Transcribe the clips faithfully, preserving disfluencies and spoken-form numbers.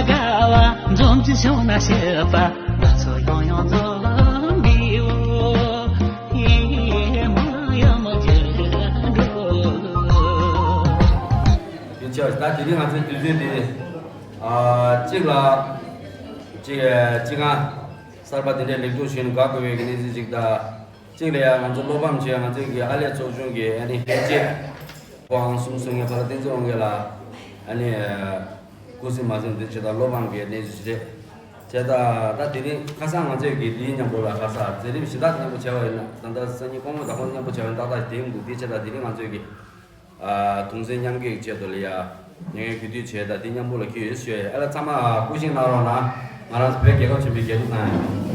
དགའ་བ་འཛོམས་ཀྱི་བྱུང་ན་སྐྱིད་པ། ང་ཚོ་ཡང་ཡང་འཛོམས་པའི་འོ། ཡེ་མ་ཡང་མ་གྱུར་འགྲོ། ཡིན་ཆོག་ད་དེ་རིང་ང་ཚོའི་དུས་ཚོད་འདི། ཨ། གཅིག་ལ། གཅིག་གཅིག་གང་། གསར་པ་དེ་འདྲའི་ལེགས་གྲུབ་བྱུང་ནས་དགའ་དགོས་པའི་གནས་ཚུལ་གཅིག་དང་། གཅིག་ལ་ཡང་ང་ཚོ་བློ་ཕམ་བྱས། ང་ཚོའི་གི་ཨ་ལས་ཚོགས་ཆུང་གི་ཨ་ནི་ལྷན་རྒྱས་ཁོང་གསུམ་གསུང་མཁན་ཕ་ར་བསྟན་འཛིན་དབང་རྒྱལ་ལགས་ཨ་ནི་སྐུ་སྲིང་མ་སྲིང་དེ་ཆེ་དང་བློ་ཕམ་གི་གནས་ཚུལ་ཞིག་རེད། བྱས་ད་ད་དེ་རིང་ཁ་སང་ང་ཚོའི་གི་འདིའི་མཉམ་པོ་ལ་ཁ་སང་མཛད་རིམ་གཞན་དག་མཉམ་པོ་བྱས་པ་ཡིན་ན། ད་ལྟ་སང་ཉིན་དགོང་མོ་དང་ཁོང་མཉམ་པོ་བྱས་པ་ཡིན་ན་ཏག་ཏག་དེ་མི་འདུག་དེ་ཆེ་ད་དེ་རིང་ང་ཚོའི་གི། ཨ། གདུང་སེམས་མཉམ་སྐྱེད་ཀྱི་ཆེད་དུ་ལ་ཡ། ཉེ་བའི་གུས་འདུད་བྱས་དང་དེ་མཉམ་པོ་ལ་འཁྱེར་ཡོད་ཞུ་ཡ། ཨ་ལ་ཚང་མ་སྐུ་བཞེངས་གནང་རོགས་གནང་། ང་རང་ཚོ་བོད་རྒྱལ་ཁབ་ཆེན་པོའི་རྒྱལ་གླུ་གནང་ཡ།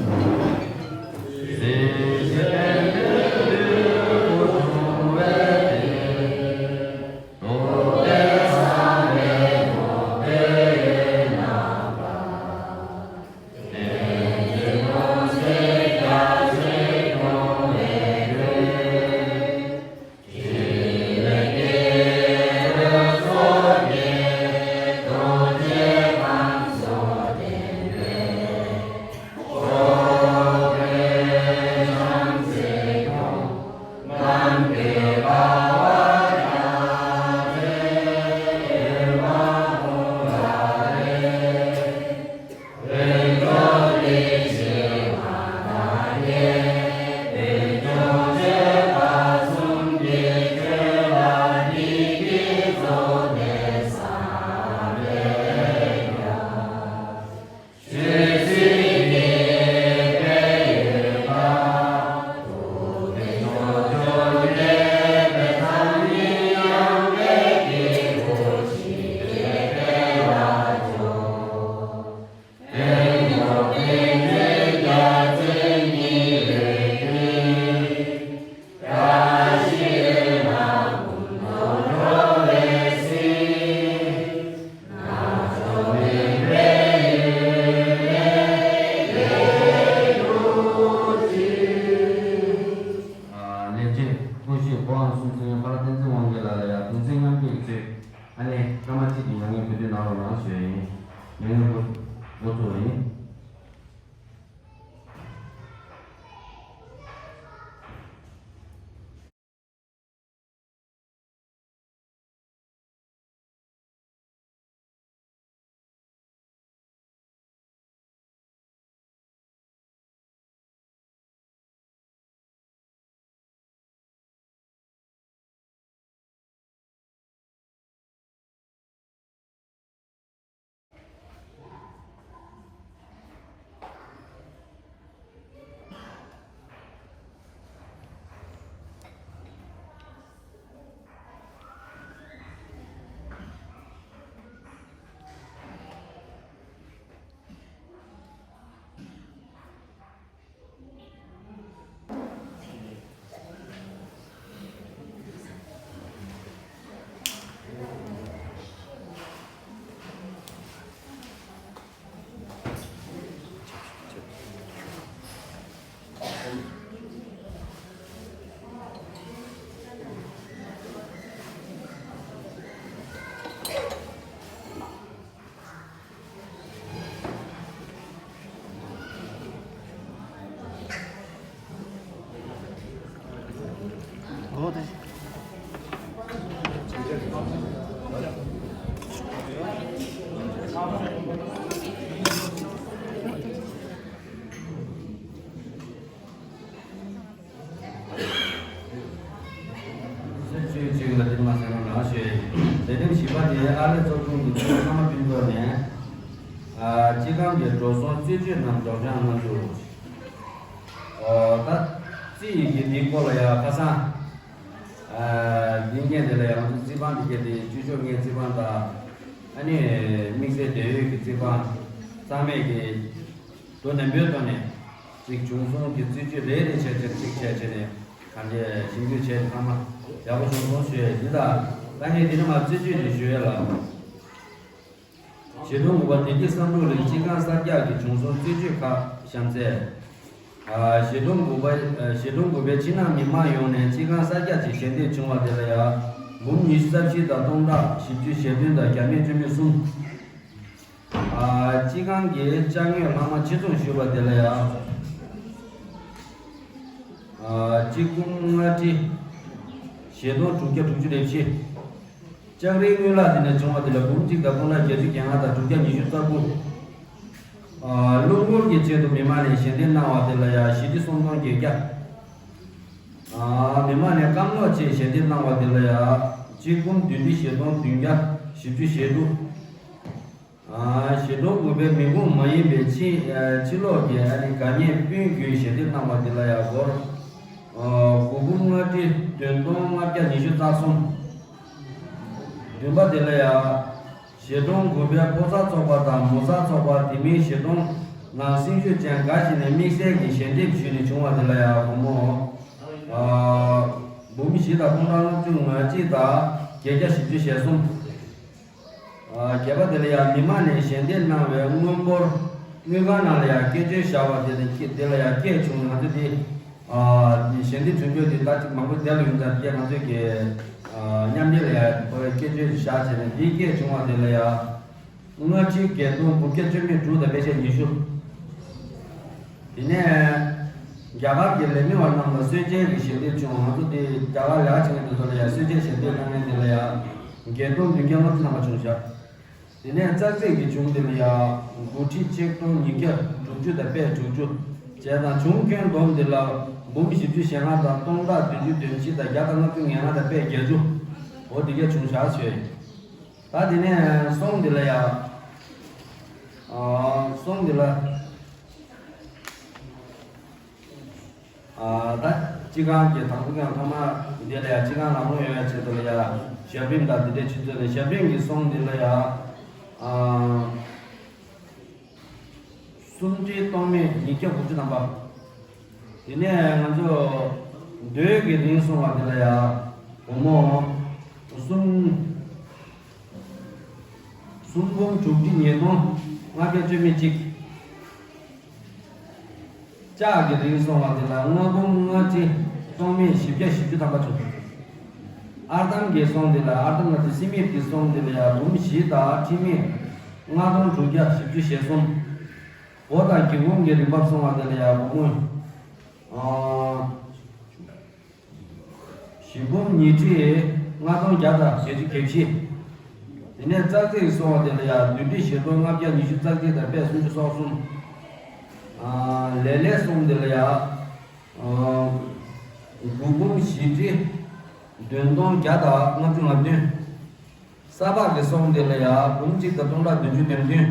ལས་བྱེད་སྐུ་ཞབས་གོང་གསུམ་ཚེ་ཕ་ར་བསྟན་འཛིན་དབང་རྒྱལ་ལགས་ལ་ཡང་གདུང་སེམས་མཉམ་སྐྱེད་ཀྱི་ཚུལ། ཨ་ནི་སྐར་མ་གཅིག་གི་མྱ་ངན་གུས་འདུད་གནང་རོགས་གནང་ཞུ་ཡ་ཡིན། མྱ་ངན་འགོ་འགོ་ཚུགས་པ་ཡིན། ཚེས་བཅུ་གཅིག་ལ་དེ་མ་ཟེར་ན་ནང་ཞེས། ལས་རིམ་བཞི་པ་དེ་ཨ་ལེ་ཚོགས་ཆུང་གི་ཚོགས་ཚང་མ་མཐུན་ཐོག་ནས། ཨ། སྤྱི་ཁང་གི་འགྲོ་སོང་རྩིས་སྤྱོད་ནང་སྒྲོག་སྦྱང་གནང་རྒྱུ། ཨོ། ད་རྩིས་ཡི་གེ་འདིའི་སྐོར་ལ་ཡང་ཁ་སང་། ཨ། འདི་སྔོན་དེ་ལ་ཡང་ང་ཚོ་རྩིས་ཁང་འདི་གའི་དེ་སྤྱི་ཆོག་ལྔའི་རྩིས་ཁང་དང་། ཨ་ནི་དམིགས་བསལ་འབྲེལ་ཡོད་ཀྱི་རྩིས་ཁང་ཚང་མས་ཀྱི། དོ་ནན་པོའི་ཐོག་ནས་ཅིག་བྱུང་སོང་གི་རྩིས་སྤྱོད་རེ་རེ་བྱས་བྱས་ཅིག་བྱས་བྱས་ནས་གང་གས་ཞིབ་འཇུག་བྱས་ཚང་མ་ཡག་པོ་བྱུང་སོང་ཞུས་འདི་དང་ད་ངས་འདི་ནས་མར་རྩིས་སྤྱོད་ཅིག་ཞུ་ཡས་ལ། བཞི་སྟོང་དགུ་པ་བདེ་སྐྱིད་བསམ་གྲུབ་རིང་སྤྱི་ཁང་གསར་རྒྱག་གི་བྱུང་སོང་རྩིས་སྤྱོད་ཁག་གཤམ་གསལ། ཨ། བཞི་སྟོང་དགུ་པ། ཨ། བཞི་སྟོང་དགུ་པའི་ཕྱི་ནང་མི་མང་ཡོངས་ནས་སྤྱི་ཁང་གསར་རྒྱག་ཅིག་ཞལ་འདེབས་བྱུང་བ་དེ་ལ་ཡང་འབུམ་ཉི་ཤུ་རྩ་བཞི་དང་སྟོང་ཕྲག་བཞི་བཅུ་ཞེ་བདུན་དང་བརྒྱ་མེད་བཅུ་མེད་གསུམ། ཨ། སྤྱི་ཁང་གི་ཅ་དངོས་ལྷག་མ་ཆེད་རྫོང་ཞུས་པ་དེ་ལ་ཡང་། ཨ། གཅིག་འབུམ་ལྔ་ཁྲི་བཞི་སྟོང་དྲུག་བརྒྱ་དྲུག་ཅུ་རེ་བཞི། ལྕགས་རིའི་དངུལ་ལག་དེ་ནས་བྱུང་བ་དེ་ལ་འབུམ་གཅིག་དང་སྟོང་ཕྲག་བརྒྱད་ཅུ་གྱ་ལྔ་དང་དྲུག་བརྒྱ་ཉི་ཤུ་རྩ་དགུ། ཨ། གློག་སྒུལ་གྱི་ཆེད་དུ་མི་མང་ནས་ཞལ་འདེབས་གནང་བ་དེ་ལ་ཡང་བཞི་ཁྲི་སུམ་སྟོང་བརྒྱད་བརྒྱ། ཨ། མི་མང་ནས་སྐམ་ལོག་ཆེད་ཞལ་འདེབས་གནང་བ་དེ་ལ་ཡང་གཅིག་འབུམ་བདུན་ཁྲི་བཞི་སྟོང་བདུན་བརྒྱ་བཞི་བཅུ་ཞེ་དྲུག། ཨ། བཞི་སྟོང་དགུ་པའི་མི་ཁུངས་མ་ཡིན་པའི་ཕྱི་ཕྱི་ལོགས་ཀྱི་ཨ་ནི་དགའ་ཉེ་སྤུན་བརྒྱུད་ཞལ་འདེབས་གནང་བ་དེ་ལ་ཡང་སྒོར། ཨ། དགུ་འབུམ་ལྔ་ཁྲི་བདུན་སྟོང་ལྔ་བརྒྱ་ཉི་ཤུ་རྩ་གསུམ། བདུན་པ་དེ་ལ་ཡང་། བཞི་སྟོང་དགུ་པའི་ཕོ་གསར་ཚོགས་པ་དང་མོ་གསར་ཚོགས་པ་དེ་མིན་བཞི་སྟོང་ནང་སེམས་ཤུགས་ཅན་འགའ་ཞིག་ནས་དམིགས་བསལ་གྱི་ཞལ་འདེབས་ཞུས་ནས་བྱུང་བ་དེ་ལ་ཡང་སྒོར་མོ། ཨ། འབུམ་བཞི་དང་སྟོང་ཕྲག་ལྔ་བཅུ་ང་གཅིག་དང་བརྒྱད་བརྒྱ་བཞི་བཅུ་ཞེ་གསུམ། ཨ། བརྒྱད་པ་དེ་ལ་ཡང་མི་མང་ནས་ཞལ་འདེབས་གནང་བའི་དངུལ་འབོར། དངུལ་ཁང་ནང་ལ་ཡང་སྐད་ཆ་བཞག་པ་དེ་ལ་སྐད་དེ་ལ་ཡང་སྐད་བྱུང་ནས་ང་ཚོ་དེ། ཨ། ཞལ་འདེབས་བྱུང་རྒྱུ་དེ་ད་ཅིག་མང་པོ་དེ་ལ་ཡོང་ཙང་དེ་ང་ཚོས་ཀྱི། ཨ། མཉམ་འབྲེལ་ལ་ཡང་སྐད་ཆ་བཞག་བྱས་ནས་དེའི་སྐད་བྱུང་བ་དེ་ལ་ཡང་། ལྔ་ཁྲི་བརྒྱད་སྟོང་དགུ་བརྒྱ་བཅུ་མེད་དྲུག་དང་པད་ཤག་ཉི་ཤུ། དེ་ནས་རྒྱ་གར་གྱི་ལས་མི་བ་རྣམས་ལ་གསོལ་ཇའི་གི་ཞལ་འདེབས་བྱུང་། ང་ཚོ་དེ་རྒྱ་གར་ལས་ཀ་བྱེད་མཁན་དེ་ཚོ་ལ་ཡང་གསོལ་ཇའི་ཞལ་འདེབས་གནང་མཁན་དེ་ལ་ཡང་བརྒྱད་སྟོང་བདུན་བརྒྱ་ལྔ་བཅུ་ཐམ་པ་བྱུང་ཤག་དེ་ནས་ཙག་ཙིག་གི་བྱུང་དེ་ལ་ཡང་དགུ་ཁྲི་ཆིག་སྟོང་ཉིས་བརྒྱ་དྲུག་ཅུ་དང་པད་དྲུག་ཅུ། བྱས་ཙང་བྱུང་ཁྱོན་བསྡོམས་དེ་ལ་འབུམ་བཞི་བཅུ་ཞེ་ལྔ་དང་སྟོང་ཕྲག་བདུན་ཅུ་དོན་བཞི་དང་བརྒྱ་དང་ལྔ་བཅུ་ང་ལྔ་དང་པད་བརྒྱད་ཅུ། འོ་དེ་ག་བྱུང་ཤག་ཞུས། ད་དེ་ནས་སོང་དེ་ལ་ཡ། ཨ། སོང་དེ་ལ། ཨ། ད་སྤྱི་ཁང་གི་དང་པོ་ཀྱང་ཐོག་མ་དེ་ལ་ཡ་སྤྱི་ཁང་ལམ་ལྷོང་ཡོང་ཡ་ཆེད་དུ་ལ་ཡ་ཞབས་རིམ་དང་དེ་འདྲའི་ཆུ་ཚོད་ལ་ཞབས་རིམ་གྱི་སོང་དེ་ལ་ཡ། ཨ། སུམ་ཁྲི་སྟོང་མེད་ཉིས་བརྒྱ་དགུ་བཅུ་ཐམ་པ། དེ་ནས་ང་ཚོ་མདོས་ཀྱི་རིང་སོང་བ་དེ་ལ་ཡ་སྒོར་མོ་གསུམ། གསུམ་འབུམ་དྲུག་ཁྲི་ཉིས་སྟོང་ལྔ་བརྒྱ་བཅུ་མེད་གཅིག། ལྕགས་ཀྱི་རིང་སོང་བ་དེ་ལ་ལྔ་འབུམ་ལྔ་ཁྲི་སྟོང་མེད་བཞི་བརྒྱ་བཞི་བཅུ་ཐམ་པ་བྱུང་། ཨར་འདམ་གྱི་སོང་དེ་ལ་ཨར་འདམ་ལ་དེ་སི་མིད་ཀྱི་སོང་དེ་ལ་ཡ་འབུམ་བཞི་དང་ཁྲི་མེད་ལྔ་སྟོང་དྲུག་བརྒྱ་བཞི་བཅུ་ཞེ་གསུམ། སྒོ་དང་སྒེའུ་ཁུང་གི་རིན་འབབ་སོང་བ་དེ་ལ་ཡ་སྒོར་མོ། ཨ། བཞི་འབུམ་ཉི་ཁྲི་ལྔ་སྟོང་བརྒྱ་དང་ཞེ་བཅུ་གྱ་བཞི། དེ་ནས་ཙག་ཙིག་སོང་བ་དེ་ལ་ཡ་བདུན་ཁྲི་བཞི་སྟོང་ལྔ་བརྒྱ་ཉི་ཤུ་རྩ་གཅིག་དང་པད་སུམ་ཅུ་སོ་གསུམ། ཨ། ལེ་ལེ་སོང་དེ་ལ་ཡ། ཨ། དགུ་འབུམ་བཞི་ཁྲི་བདུན་སྟོང་བརྒྱ་དང་ལྔ་བཅུ་ང་བདུན། ས་ཕག་གི་སོང་དེ་ལ་ཡ་འབུམ་གཅིག་དང་སྟོང་ཕྲག་བདུན་ཅུ་དོན་བདུན།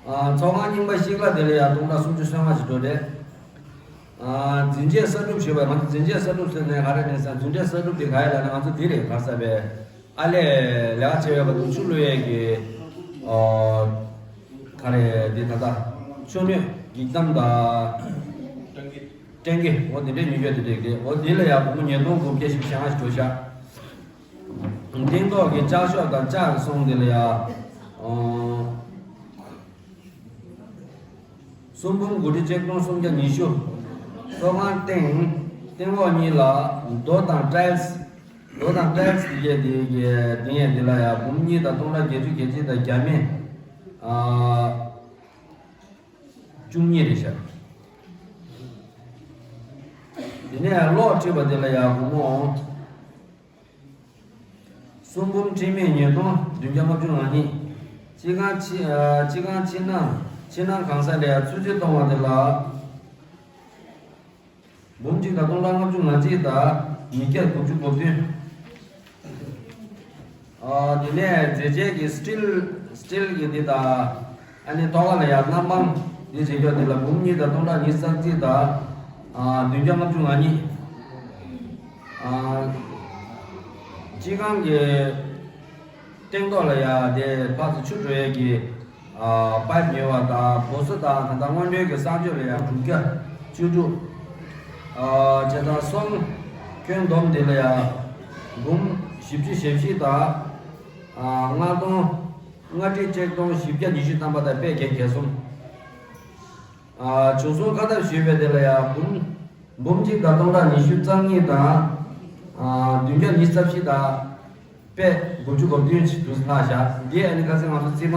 ཨ། ཚོགས་ཁང་རྙིང་པ་ཤིང་ལ་དེ་ལ་ཡ་སྟོང་ཕྲག་སུམ་ཅུ་སོ་ལྔ་ཞིག་འགྲོ་རེད། ཨ། འཛིན་ཆས་གསར་སྒྲུབ་ཞུས་པ་ང་ཚོ་འཛིན་ཆས་གསར་སྒྲུབ་ཟེར་ནས་ག་རེ་ནས་ཟེར་འཛིན་ཆས་གསར་སྒྲུབ་དེ་ག་ཡ་ལ་ནི་ང་ཚོ་དེ་རེད་ག་ས་བས། ཨ་ལས་ལས་ཀ་བྱེད་པའི་བར་དུ་ཆུ་བླུག་ཡས་ཀྱི། ཨོ། ག་རེ་འདི་ད་ལྟ་ཆུ་སྣོད་འགྱིག་དམ་དང་། སྤྲིན་གྱི་འོ་འདི་འདྲའི་ཉོ་རྒྱུ་དེ་འདྲས་ཀྱི་འོ་འདི་ལ་ཡ་སྒོར་མོ་ཉིས་སྟོང་དགུ་བརྒྱ་བཞི་བཅུ་ཞེ་ལྔ་ཞིག་འགྲོ་ཤག་སྟེང་ཐོག་གི་ལྕགས་ཤོག་དང་ལྕགས་ཀྱི་སོང་འདི་ལ་ཡ། ཨོ། སུམ་འབུམ་དགུ་ཁྲི་ཆིག་སྟོང་སུམ་བརྒྱ་ཉི་ཤུ། ཚོགས་ཁང་སྟེང་། སྟེང་འོག་གཉིས་ལ་རྡོ་དང་ཊའིལ་སི། རྡོ་དང་ཊའིལ་སི་དེ་གས་དེ་གས་དེ་ཡས་དེ་ལ་ཡ་འབུམ་གཉིས་དང་སྟོང་ཕྲག་བརྒྱད་ཅུ་གྱ་གཅིག་དང་བརྒྱ་མེད། ཨ། བཅུ་གཉིས་རེད་ཤག་དེ་ནས་གློག་ཁྲི་པ་དེ་ལ་ཡ་སྒོར་མོ། སུམ་འབུམ་ཁྲི་མེད་ཉིས་སྟོང་བདུན་བརྒྱ་ལྔ་བཅུ་ང་གཉིས། སྤྱི་ཁང་ཕྱི་ཨ། སྤྱི་ཁང་ཕྱི་ནང་ཕྱི་ནང་གང་ས་ལ་ཡ་ཆུ་ཚོད་གཏོང་བ་དེ་ལ། འབུམ་གཅིག་དང་སྟོང་ཕྲག་ལྔ་བཅུ་ང་གཅིག་དང་ཉིས་བརྒྱ་དགུ་བཅུ་གོ་བདུན། ཨ། དེ་ནས་མཛེས་བྱེད་ཀྱི་སི་ཊིལ་སི་ཊིལ་གྱི་འདི་དང་། ཨ་ནི་ཐོག་ཁ་ལ་ཡང་གནམ་འཕང་འདི་བྱེད་རྒྱུ་འདི་ལ་འབུམ་གཉིས་དང་སྟོང་ཕྲག་ཉི་ཤུ་རྩ་གཅིག་དང་། ཨ། བདུན་བརྒྱ་ལྔ་བཅུ་ང་གཉིས། ཨ། སྤྱི་ཁང་གི་སྟེང་ཐོག་ལ་ཡ་དེ་ཕར་ཚུར་ཆུ་འགྲོ་ཡས་ཀྱི། ཨ། པའིབ་ཉོ་བ་དང་སྦོ་སོ་དང་ད་ལྟ་སྔོན་འགྲོའི་གི་གསང་སྤྱོད་ལ་ཡ་དྲུག་བརྒྱ་བཅུ་དྲུག། ཨ། བྱས་ཙང་སོང་ཁྱོན་བསྡོམས་དེ་ལ་ཡ་འབུམ་བཞི་བཅུ་ཞེ་བཞི་དང་། ཨ། ལྔ་སྟོང་ལྔ་ཁྲི་ཆིག་སྟོང་བཞི་བརྒྱ་ཉི་ཤུ་ཐམ་པ་དང་པད་བརྒྱད་བརྒྱ་གསུམ། ཨ། བྱུང་སོང་ཁ་ཐབས་ཞུས་པའི་དེ་ལ་ཡ་འབུམ་འབུམ་གཅིག་དང་སྟོང་ཕྲག་ཉི་ཤུ་རྩ་གཉིས་དང་། ཨ། བདུན་བརྒྱ་ཉི་ཤུ་རྩ་བཞི་དང་པད་དགུ་བཅུ་གོ་བདུན་ཞིག་འདུག་ལྷག་བཞག་འདི་ཨ་ནི་ཁ་སང་ང་ཚོ་རྩིས་མ་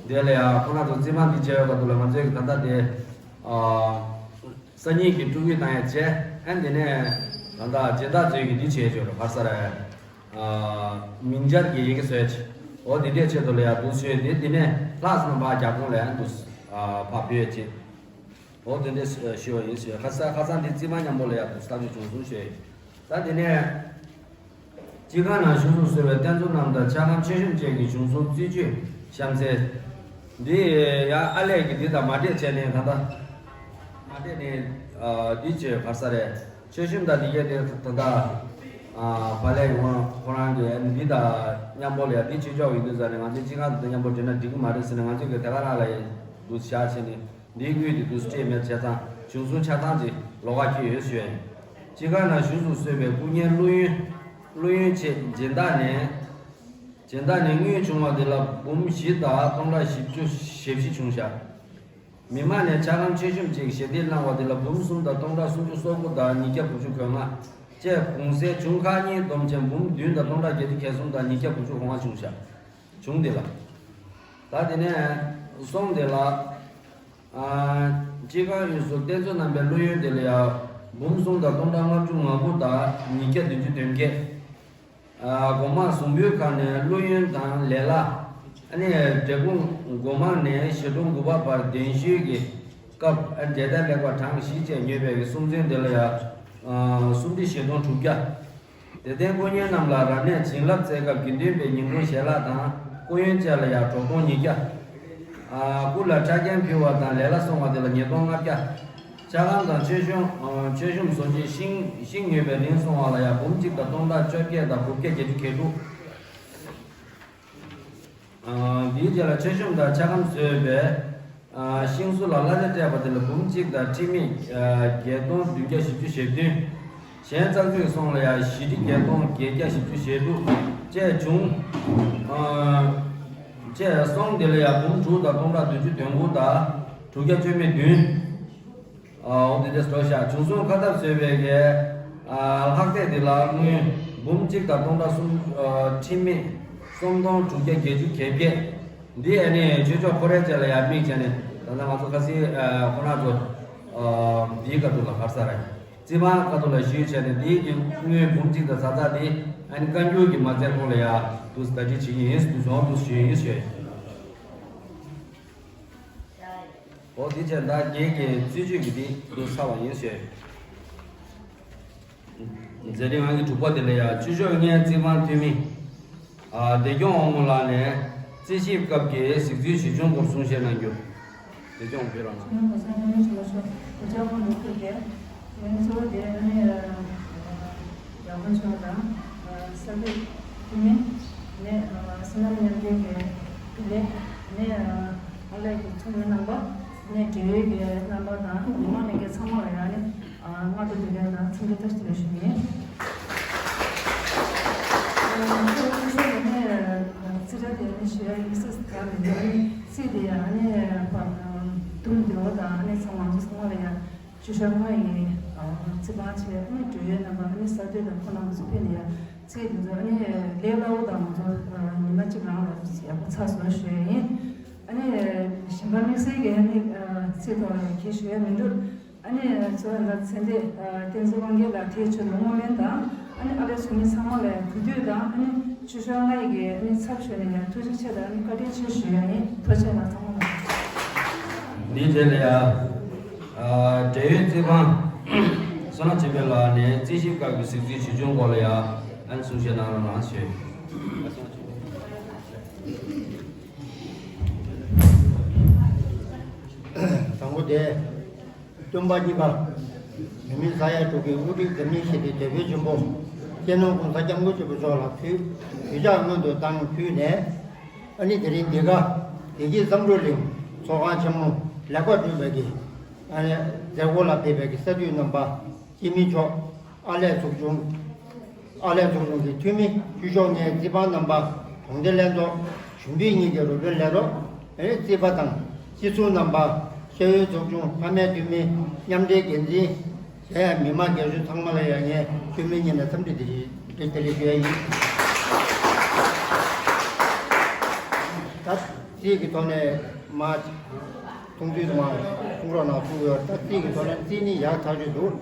དེ་ལ་ཡང་ཁོ་རང་ཚོ་རྩིས་མ་འདི་བྱས་ཡོད་ག་འདུག་ལ། ང་ཚོའི་གི་ད་ལྟ་དེ་ཨ་སང་ཉིན་གྱི་སྤྲོ་སྐྱིད་བཏང་ཡ་བྱས། ཨ་ནི་དེ་ནས་ད་ལྟ་སྦྱིན་བདག་ཚོའི་གི་འདི་བྱས་ཡོད་རེད། ག་རེ་ཟེར་རེད། ཨ་མིང་སྦྱར་གྱི་ཡི་གེ་བཟོས་བྱས། འོ་དེ་འདྲའི་ཆེད་དུ་ལ་ཡང་འདུག་བཟོས་ཏེ། དེ་ནས་ལྷག་བསམ་པ་རྒྱབ་ཁུངས་ལ་ཡང་འདུག་ཨ་ཕར་ཕུལ་ཡ་བྱས། འོ་དེ་འདྲ་ཞུ་བ་ཡིན་ཞུ། ཁ་སང་ཁ་སང་འདི་རྩིས་མ་མཉམ་པོ་ལ་ཡག་ཏུ་ཐག་གཅོད་བྱུང་སོང་ཞུ་ཡིན། ད་དེ་ནས་སྤྱི་ཁང་ནང་བཞུགས་སུ་གསོལ་བའི་རྟེན་གཙོ་རྣམས་དང་ཕྱྭ་སྒམ་མཆོད་གཤོམ་བཅས་ཀྱི་བྱུང་སོང་རྩིས་གཅོད་གཤམ་གསལ། འདི་ཡང་ཨ་ལས་ཀྱི་འདི་དང་མ་འདྲེས་བྱས་ནས་ད་ལྟ་མ་འདྲེས་ནས་འདི་བྱས་ག་རེ་ཟེར་རེད། མཆོད་གཤོམ་དང་འདི་གས་དེ་ད་ལྟ་བག་ལེབ་ཡོང་ཁོ་རང་གིས་འདི་དང་མཉམ་པོ་ལ་ཡང་འདི་ཆོས་ཕྱོགས་ཡིན་དུས་ཙང་ནས་ང་ཚོའི་སྤྱི་ཁང་དང་མཉམ་པོ་འབྲེལ་ན་འགྲིག་གི་མ་རེད་ཟེར་ནས། ང་ཚོས་གི་དེ་ག་རང་ལ་ཡང་འདུག་བཞག་བྱས་ནས། འདིའི་དངུལ་དེ་དུས་སྤྲད་མེད་བྱས་ཙང་བྱུང་སོང་ཆ་ཚང་ཅིག་ལོགས་ཀ་འཁྱེར་ཡོད་ཞུ་ཡ་ཡིན། སྤྱི་ཁང་ནང་བཞུགས་སུ་གསོལ་བའི་སྐུ་བརྙན་བླུ་ཡོན། བླུ་ཡོན་ཆེད་སྦྱིན་བདག་ནས། སྦྱིན་བདག་ནས་དངུལ་བྱུང་བ་དེ་ལ་འབུམ་བཞི་དང་སྟོང་ཕྲག་བཞི་བཅུ་ཞེ་བཞི་བྱུང་བཞག་མི་མང་ནས་ཕྱྭ་སྒམ་མཆོད་གཤོམ་གཅིག་ཞལ་འདེབས་གནང་བ་དེ་ལ་འབུམ་གསུམ་དང་སྟོང་ཕྲག་སུམ་ཅུ་སོ་དགུ་དང་ཉིས་བརྒྱ་དགུ་བཅུ་གོ་ལྔ་བཅས་གུང་གསེང་བྱུང་ཁག་གཉིས་བསྡོམས་བྱས་འབུམ་བདུན་དང་སྟོང་ཕྲག་བརྒྱད་ཅུ་གྱ་གསུམ་དང་ཉིས་བརྒྱ་དགུ་བཅུ་གོ་ལྔ་བྱུང་བཞག་བྱུང་དེ་ལ། ད་དེ་ནས་སོང་དེ་ལ། ཨ་སྤྱི་ཁང་དབུས་སུ་རྟེན་གཙོ་རྣམ་པའི་བླུ་ཡོན་དེ་ལ་ཡང་འབུམ་གསུམ་དང་སྟོང་ཕྲག་ལྔ་བཅུ་ང་དགུ་དང་ཉིས་བརྒྱ་བདུན་ཅུ་དོན་བརྒྱད། ཨ་སྒོ་མང་གཟུངས་འབུལ་ཁང་ནས་བླུ་ཡོན་དང་ལས་སླ། ཨ་ནི་འབྲས་སྤུངས་སྒོ་མང་ནས་བཞི་སྟོང་དགུ་པ་བར་གདན་ཞུའི་གི་སྐབས་ཨ་འབྲས་རྟགས་ལེགས་པ་གྲངས་བཞི་བཅས་ཉོས་པའི་གི་གསུང་འཛིན་དེ་ལ་ཡང་ཨ་སུམ་ཁྲི་བཞི་སྟོང་དྲུག་བརྒྱ། དད་ལྡན་སྐུ་གཉེར་རྣམས་ལ་རབ་གནས་བྱིན་རླབས་སྩལ་སྐབས་དགེ་འདུན་པའི་ཉིན་གུང་ཞལ་ལག་དང་སྐུ་ཡོན་བཅས་ལ་ཡང་དྲུག་སྟོང་ཉིས་བརྒྱ། ཨ་སྐུ་ལ་ཕྲ་རྒྱན་ཕུལ་བ་དང་ལས་སླ་སོང་བ་དེ་ལ་ཉིས་སྟོང་ལྔ་བརྒྱ། ཕྱྭ་སྒམ་དང་མཆོད་གཤོམ་ཨ་མཆོད་གཤོམ་བཟོ་བྱེད་ཤིང་ཤིང་ཉོས་པའི་རིན་སོང་བ་ལ་ཡང་འབུམ་གཅིག་དང་སྟོང་ཕྲག་བཅོ་བརྒྱད་དང་དགུ་བརྒྱ་བརྒྱད་ཅུ་གྱ་དྲུག། ཨ་འདིའི་རྗེས་ལ་མཆོད་གཤོམ་དང་ཕྱྭ་སྒམ་བཟོས་པའི་ཨ་ཤིང་བཟོ་ལ་གླ་ཆ་སྤྲད་པ་དེ་ལ་འབུམ་གཅིག་དང་ཁྲི་མིག་ཨ་བརྒྱད་སྟོང་བདུན་བརྒྱ་བཞི་བཅུ་ཞེ་བདུན། གཞན་ཙག་ཙིག་སོང་ལ་ཡང་བཞི་ཁྲི་བརྒྱད་སྟོང་བརྒྱད་བརྒྱ་བཞི་བཅུ་ཞེ་དྲུག་བཅས་བྱུང་། ཨ་བཅས་སོང་དེ་ལ་ཡང་འབུམ་དྲུག་དང་སྟོང་ཕྲག་བདུན་ཅུ་དོན་དགུ་དང་དྲུག་བརྒྱ་བཅུ་མེད་བདུན། ཨ་འོ་དེ་འདྲ་སོ་ཤ་བྱུང་སོང་། ཁ་ཐབས་བཟོས་པའི་གི་ཨ་ལྷག་ཚད་དེ་ལ་དངུལ་འབུམ་གཅིག་དང་སྟོང་ཕྲག་གསུམ་ཨ་ཁྲི་མིག་སུམ་སྟོང་དྲུག་བརྒྱ་བརྒྱད་ཅུ་གྱ་བརྒྱད། འདི་ཨ་ནི་ཆོས་ཕྱོགས་ཁོ་རའི་ཆེད་ལ་ཡར་དམིགས་བྱས་ནས། ད་ལྟ་ང་ཚོ་ཁ་སང་ཨ་ཁོ་རང་ཚོ་ཨ་འདིའི་ཁ་ཐུག་ལ་ག་རེ་ཟེར་རེད། རྩིས་མ་ཁ་ཐུག་ལ་ཞུས་བྱས་ནས། འདིའི་གི་དངུལ་འབུམ་གཅིག་དང་ཙག་ཙག་འདི་ཨ་ནི་བཀའ་འགྱུར་གྱི་མ་རྩའི་ཁོངས་ལ་ཡར་དུ་ཟླ་སྒྲིལ་བྱེད་ཀྱི་ཡིན། དུ་བཟོ་དུ་ཞུས་ཡིན་ཞུས། འོ་དེ་བྱས་ད་ངེད་ཀྱི་རྩིས་གཅོད་ཀྱི་དེ་དུ་ཚར་བ་ཡིན་ཞེས། མཛད་རིམ་ཨང་ཀི་དྲུག་པ་དེ་ལ་ཡང་ཆོས་ཕྱོགས་ལྔའི་རྩིས་ཁང་འཐུས་མི་ཨ་བདེ་སྐྱོང་དབང་མོ་ལགས་ནས་རྩིས་ཞིབ་སྐབས་ཀྱི་གཟིགས་ཚུལ་ཇི་བྱུང་སྐོར་གསུང་བཤད་གནང་རྒྱུ། བདེ་སྐྱོང་ཕེབས་རོགས་གནང་། ང་ཚོ་ནས་ཞུ་བ་ཤོག་བདེ་སྐྱོང་དབང་མོ་ཕེབས་ཏེ། ངའི་གཙོ་བོ་དེ་ཨ་ནི་རྒྱལ་པོ་མཆོག་དང་ས་འཐུས་འཐུས་མི་ནས་བསོད་ནམས་མཉམ་སྐྱེད་ཀྱི་དེ་ལས་ནས། ཨ་ལས་ཀྱི་ཚོགས་མི་རྣམ་པ། ནས་འབྲེལ་ཡོད་ཀྱི་རྣམ་པ་དང་མི་མང་ནས་ཀྱི་ཚང་མ་ལ་ཡང་ནི་སྔ་དྲོ་བདེ་ལེགས་དང་འཚམས་འདྲི་བཀྲ་ཤིས་བདེ་ལེགས་ཞུ་ཡིན། ཚོགས་མི་ཚོ་ནས་རྩིས་ཁྲ་དེ་ནི་ཞུ་ཡ་ཡིན་སྲིད་གང་མི་འདུག་ཨ་ནི་ཚིག་དེ་ཡང་ནི་དུམ་འདོད་དང་ནི་ཚང་མ་ཚོ་ཚང་མ་ལ་ཡང་ཆུ་ཤར་ལྔ་ཡི་རྩིས་ཁང་ཆེ་ནི་འབྲེལ་ཡོད་རྣམ་པ་ནི་ས་འཐུས་དང་ཁོང་རྣམ་པ་ཚོ་ཕེབས་ནས་ཡང་། ཚིག་འདི་ཚོ་ཨ་ནི་ལས་སླ་བོ་དང་ང་ཚོ་ཉི་མ་གཅིག་རང་ལ་ཡག་པོ་ཚར་སོང་ཞུ་ཡ་ཡིན། ཨ་ནི་གཞན་པ་དམིགས་བསལ་གྱི་ཨ་ནི་ཚིག་ཐོག་ལ་གིས་ཞུ་ཡ་མི་འདུག་ཨ་ནི་ཚོ་ལ་ཚེ་འདས་བསྟན་འཛིན་དབང་རྒྱལ་ལགས་ཐེག་མཆོག་ལ་བསྔོ་སྨོན་དང་། ཨ་ནི་ཨ་ལས་ཚོགས་མི་ཚང་མ་ལ་གུས་འདུད་དང་། ཨ་ནི་ཆུ་ཤར་ལྔ་ཡི་གི་ཨ་ནི་ཚབ་ཞུས་ནས་ཡང་ཐུགས་རྗེ་ཆེ་དང་ཨ་ནི་བཀའ་དྲིན་ཆེ་ཞུ་ཡ་ཡིན། ཐུགས་རྗེ་ཆེ་ལ་ཚང་མ་ལ། འདིའི་རྗེས་ལ་ཡང་འབྲེལ་ཡོད་རྩིས་ཁང་བསོད་ནམས་ཆོས་འཕེལ་ལགས་ནས་རྩིས་ཞིབ་སྐབས་ཀྱི་གཟིགས་ཚུལ་ཇི་བྱུང་སྐོར་ལ་ཡང་ཨ་ནི་གསུང་བཤད་གནང་རོགས་གནང་ཞུ། དང་པོ་དེ། སྟོན་པ་གཉིས་པ། མི་མེད་ས་ཡ་དྲུག་གི་དབུ་ཁྲིད་འཛམ་གླིང་ཞི་བདེའི་དེད་དཔོན་ཆེན་པོ་སྤྱི་ནོར་༸གོང་ས་༸སྐྱབས་མགོན་ཆེན་པོ་མཆོག་ལ་གུས་གུས་ཕྱག་སྔོན་དུ་བཏང་ཕུལ་ནས། ཨ་ནི་དེ་རིང་འདི་ག་བདེ་སྐྱིད་བསམ་གྲུབ་གླིང་ཚོགས་ཁང་ཆེན་མོ་ལེགས་པར་གྲུབ་པའི་གི་ཨ་ནི་མཛད་སྒོ་ལ་ཕེབས་པའི་གི་ས་འཐུས་རྣམ་པ། སྤྱི་མི་མཆོག་ཨ་ལས་ཚོགས་ཆུང་། ཨ་ལས་ཚོགས་ཆུང་གི་འཐུས་མི། ཆོས་ཕྱོགས་ལྔའི་རྩིས་ཁང་རྣམ་པ། གྲོང་སྡེ་ལྷན་ཚོགས། གཞོན་པའི་གཉིས་ཀྱི་རུ་དཔོན་ལས་རོགས། ཨེ་རྩིས་པ་དང་སྤྱི་ཚོགས་རྣམ་པ། ཤེས་ཡོན་ཚོགས་ཆུང་། ཕ་མའི་འཐུས་མི། མཉམ་འབྲེལ་འགན་འཛིན། གཞན་ཡང་མི་མང་རྒན་གཞོན་ཚང་མ་ལ་ཡང་ངས་འཐུས་མི་ཉིད་ནས་འཚམས་འདྲི་བདེ་ལེགས་ཞུ་ཡ་ཡིན། ད། རྩིས་ཀྱི་ཐོག་ནས་མ་ཐུང་ཚུལ་མ་གསུང་རོགས་གནང་གསུང་ཡོད། ད་རྩིས་ཀྱི་ཐོག་ནས་རྩིས་ནི་ཡག་ཐག་ཆོད་འདུག་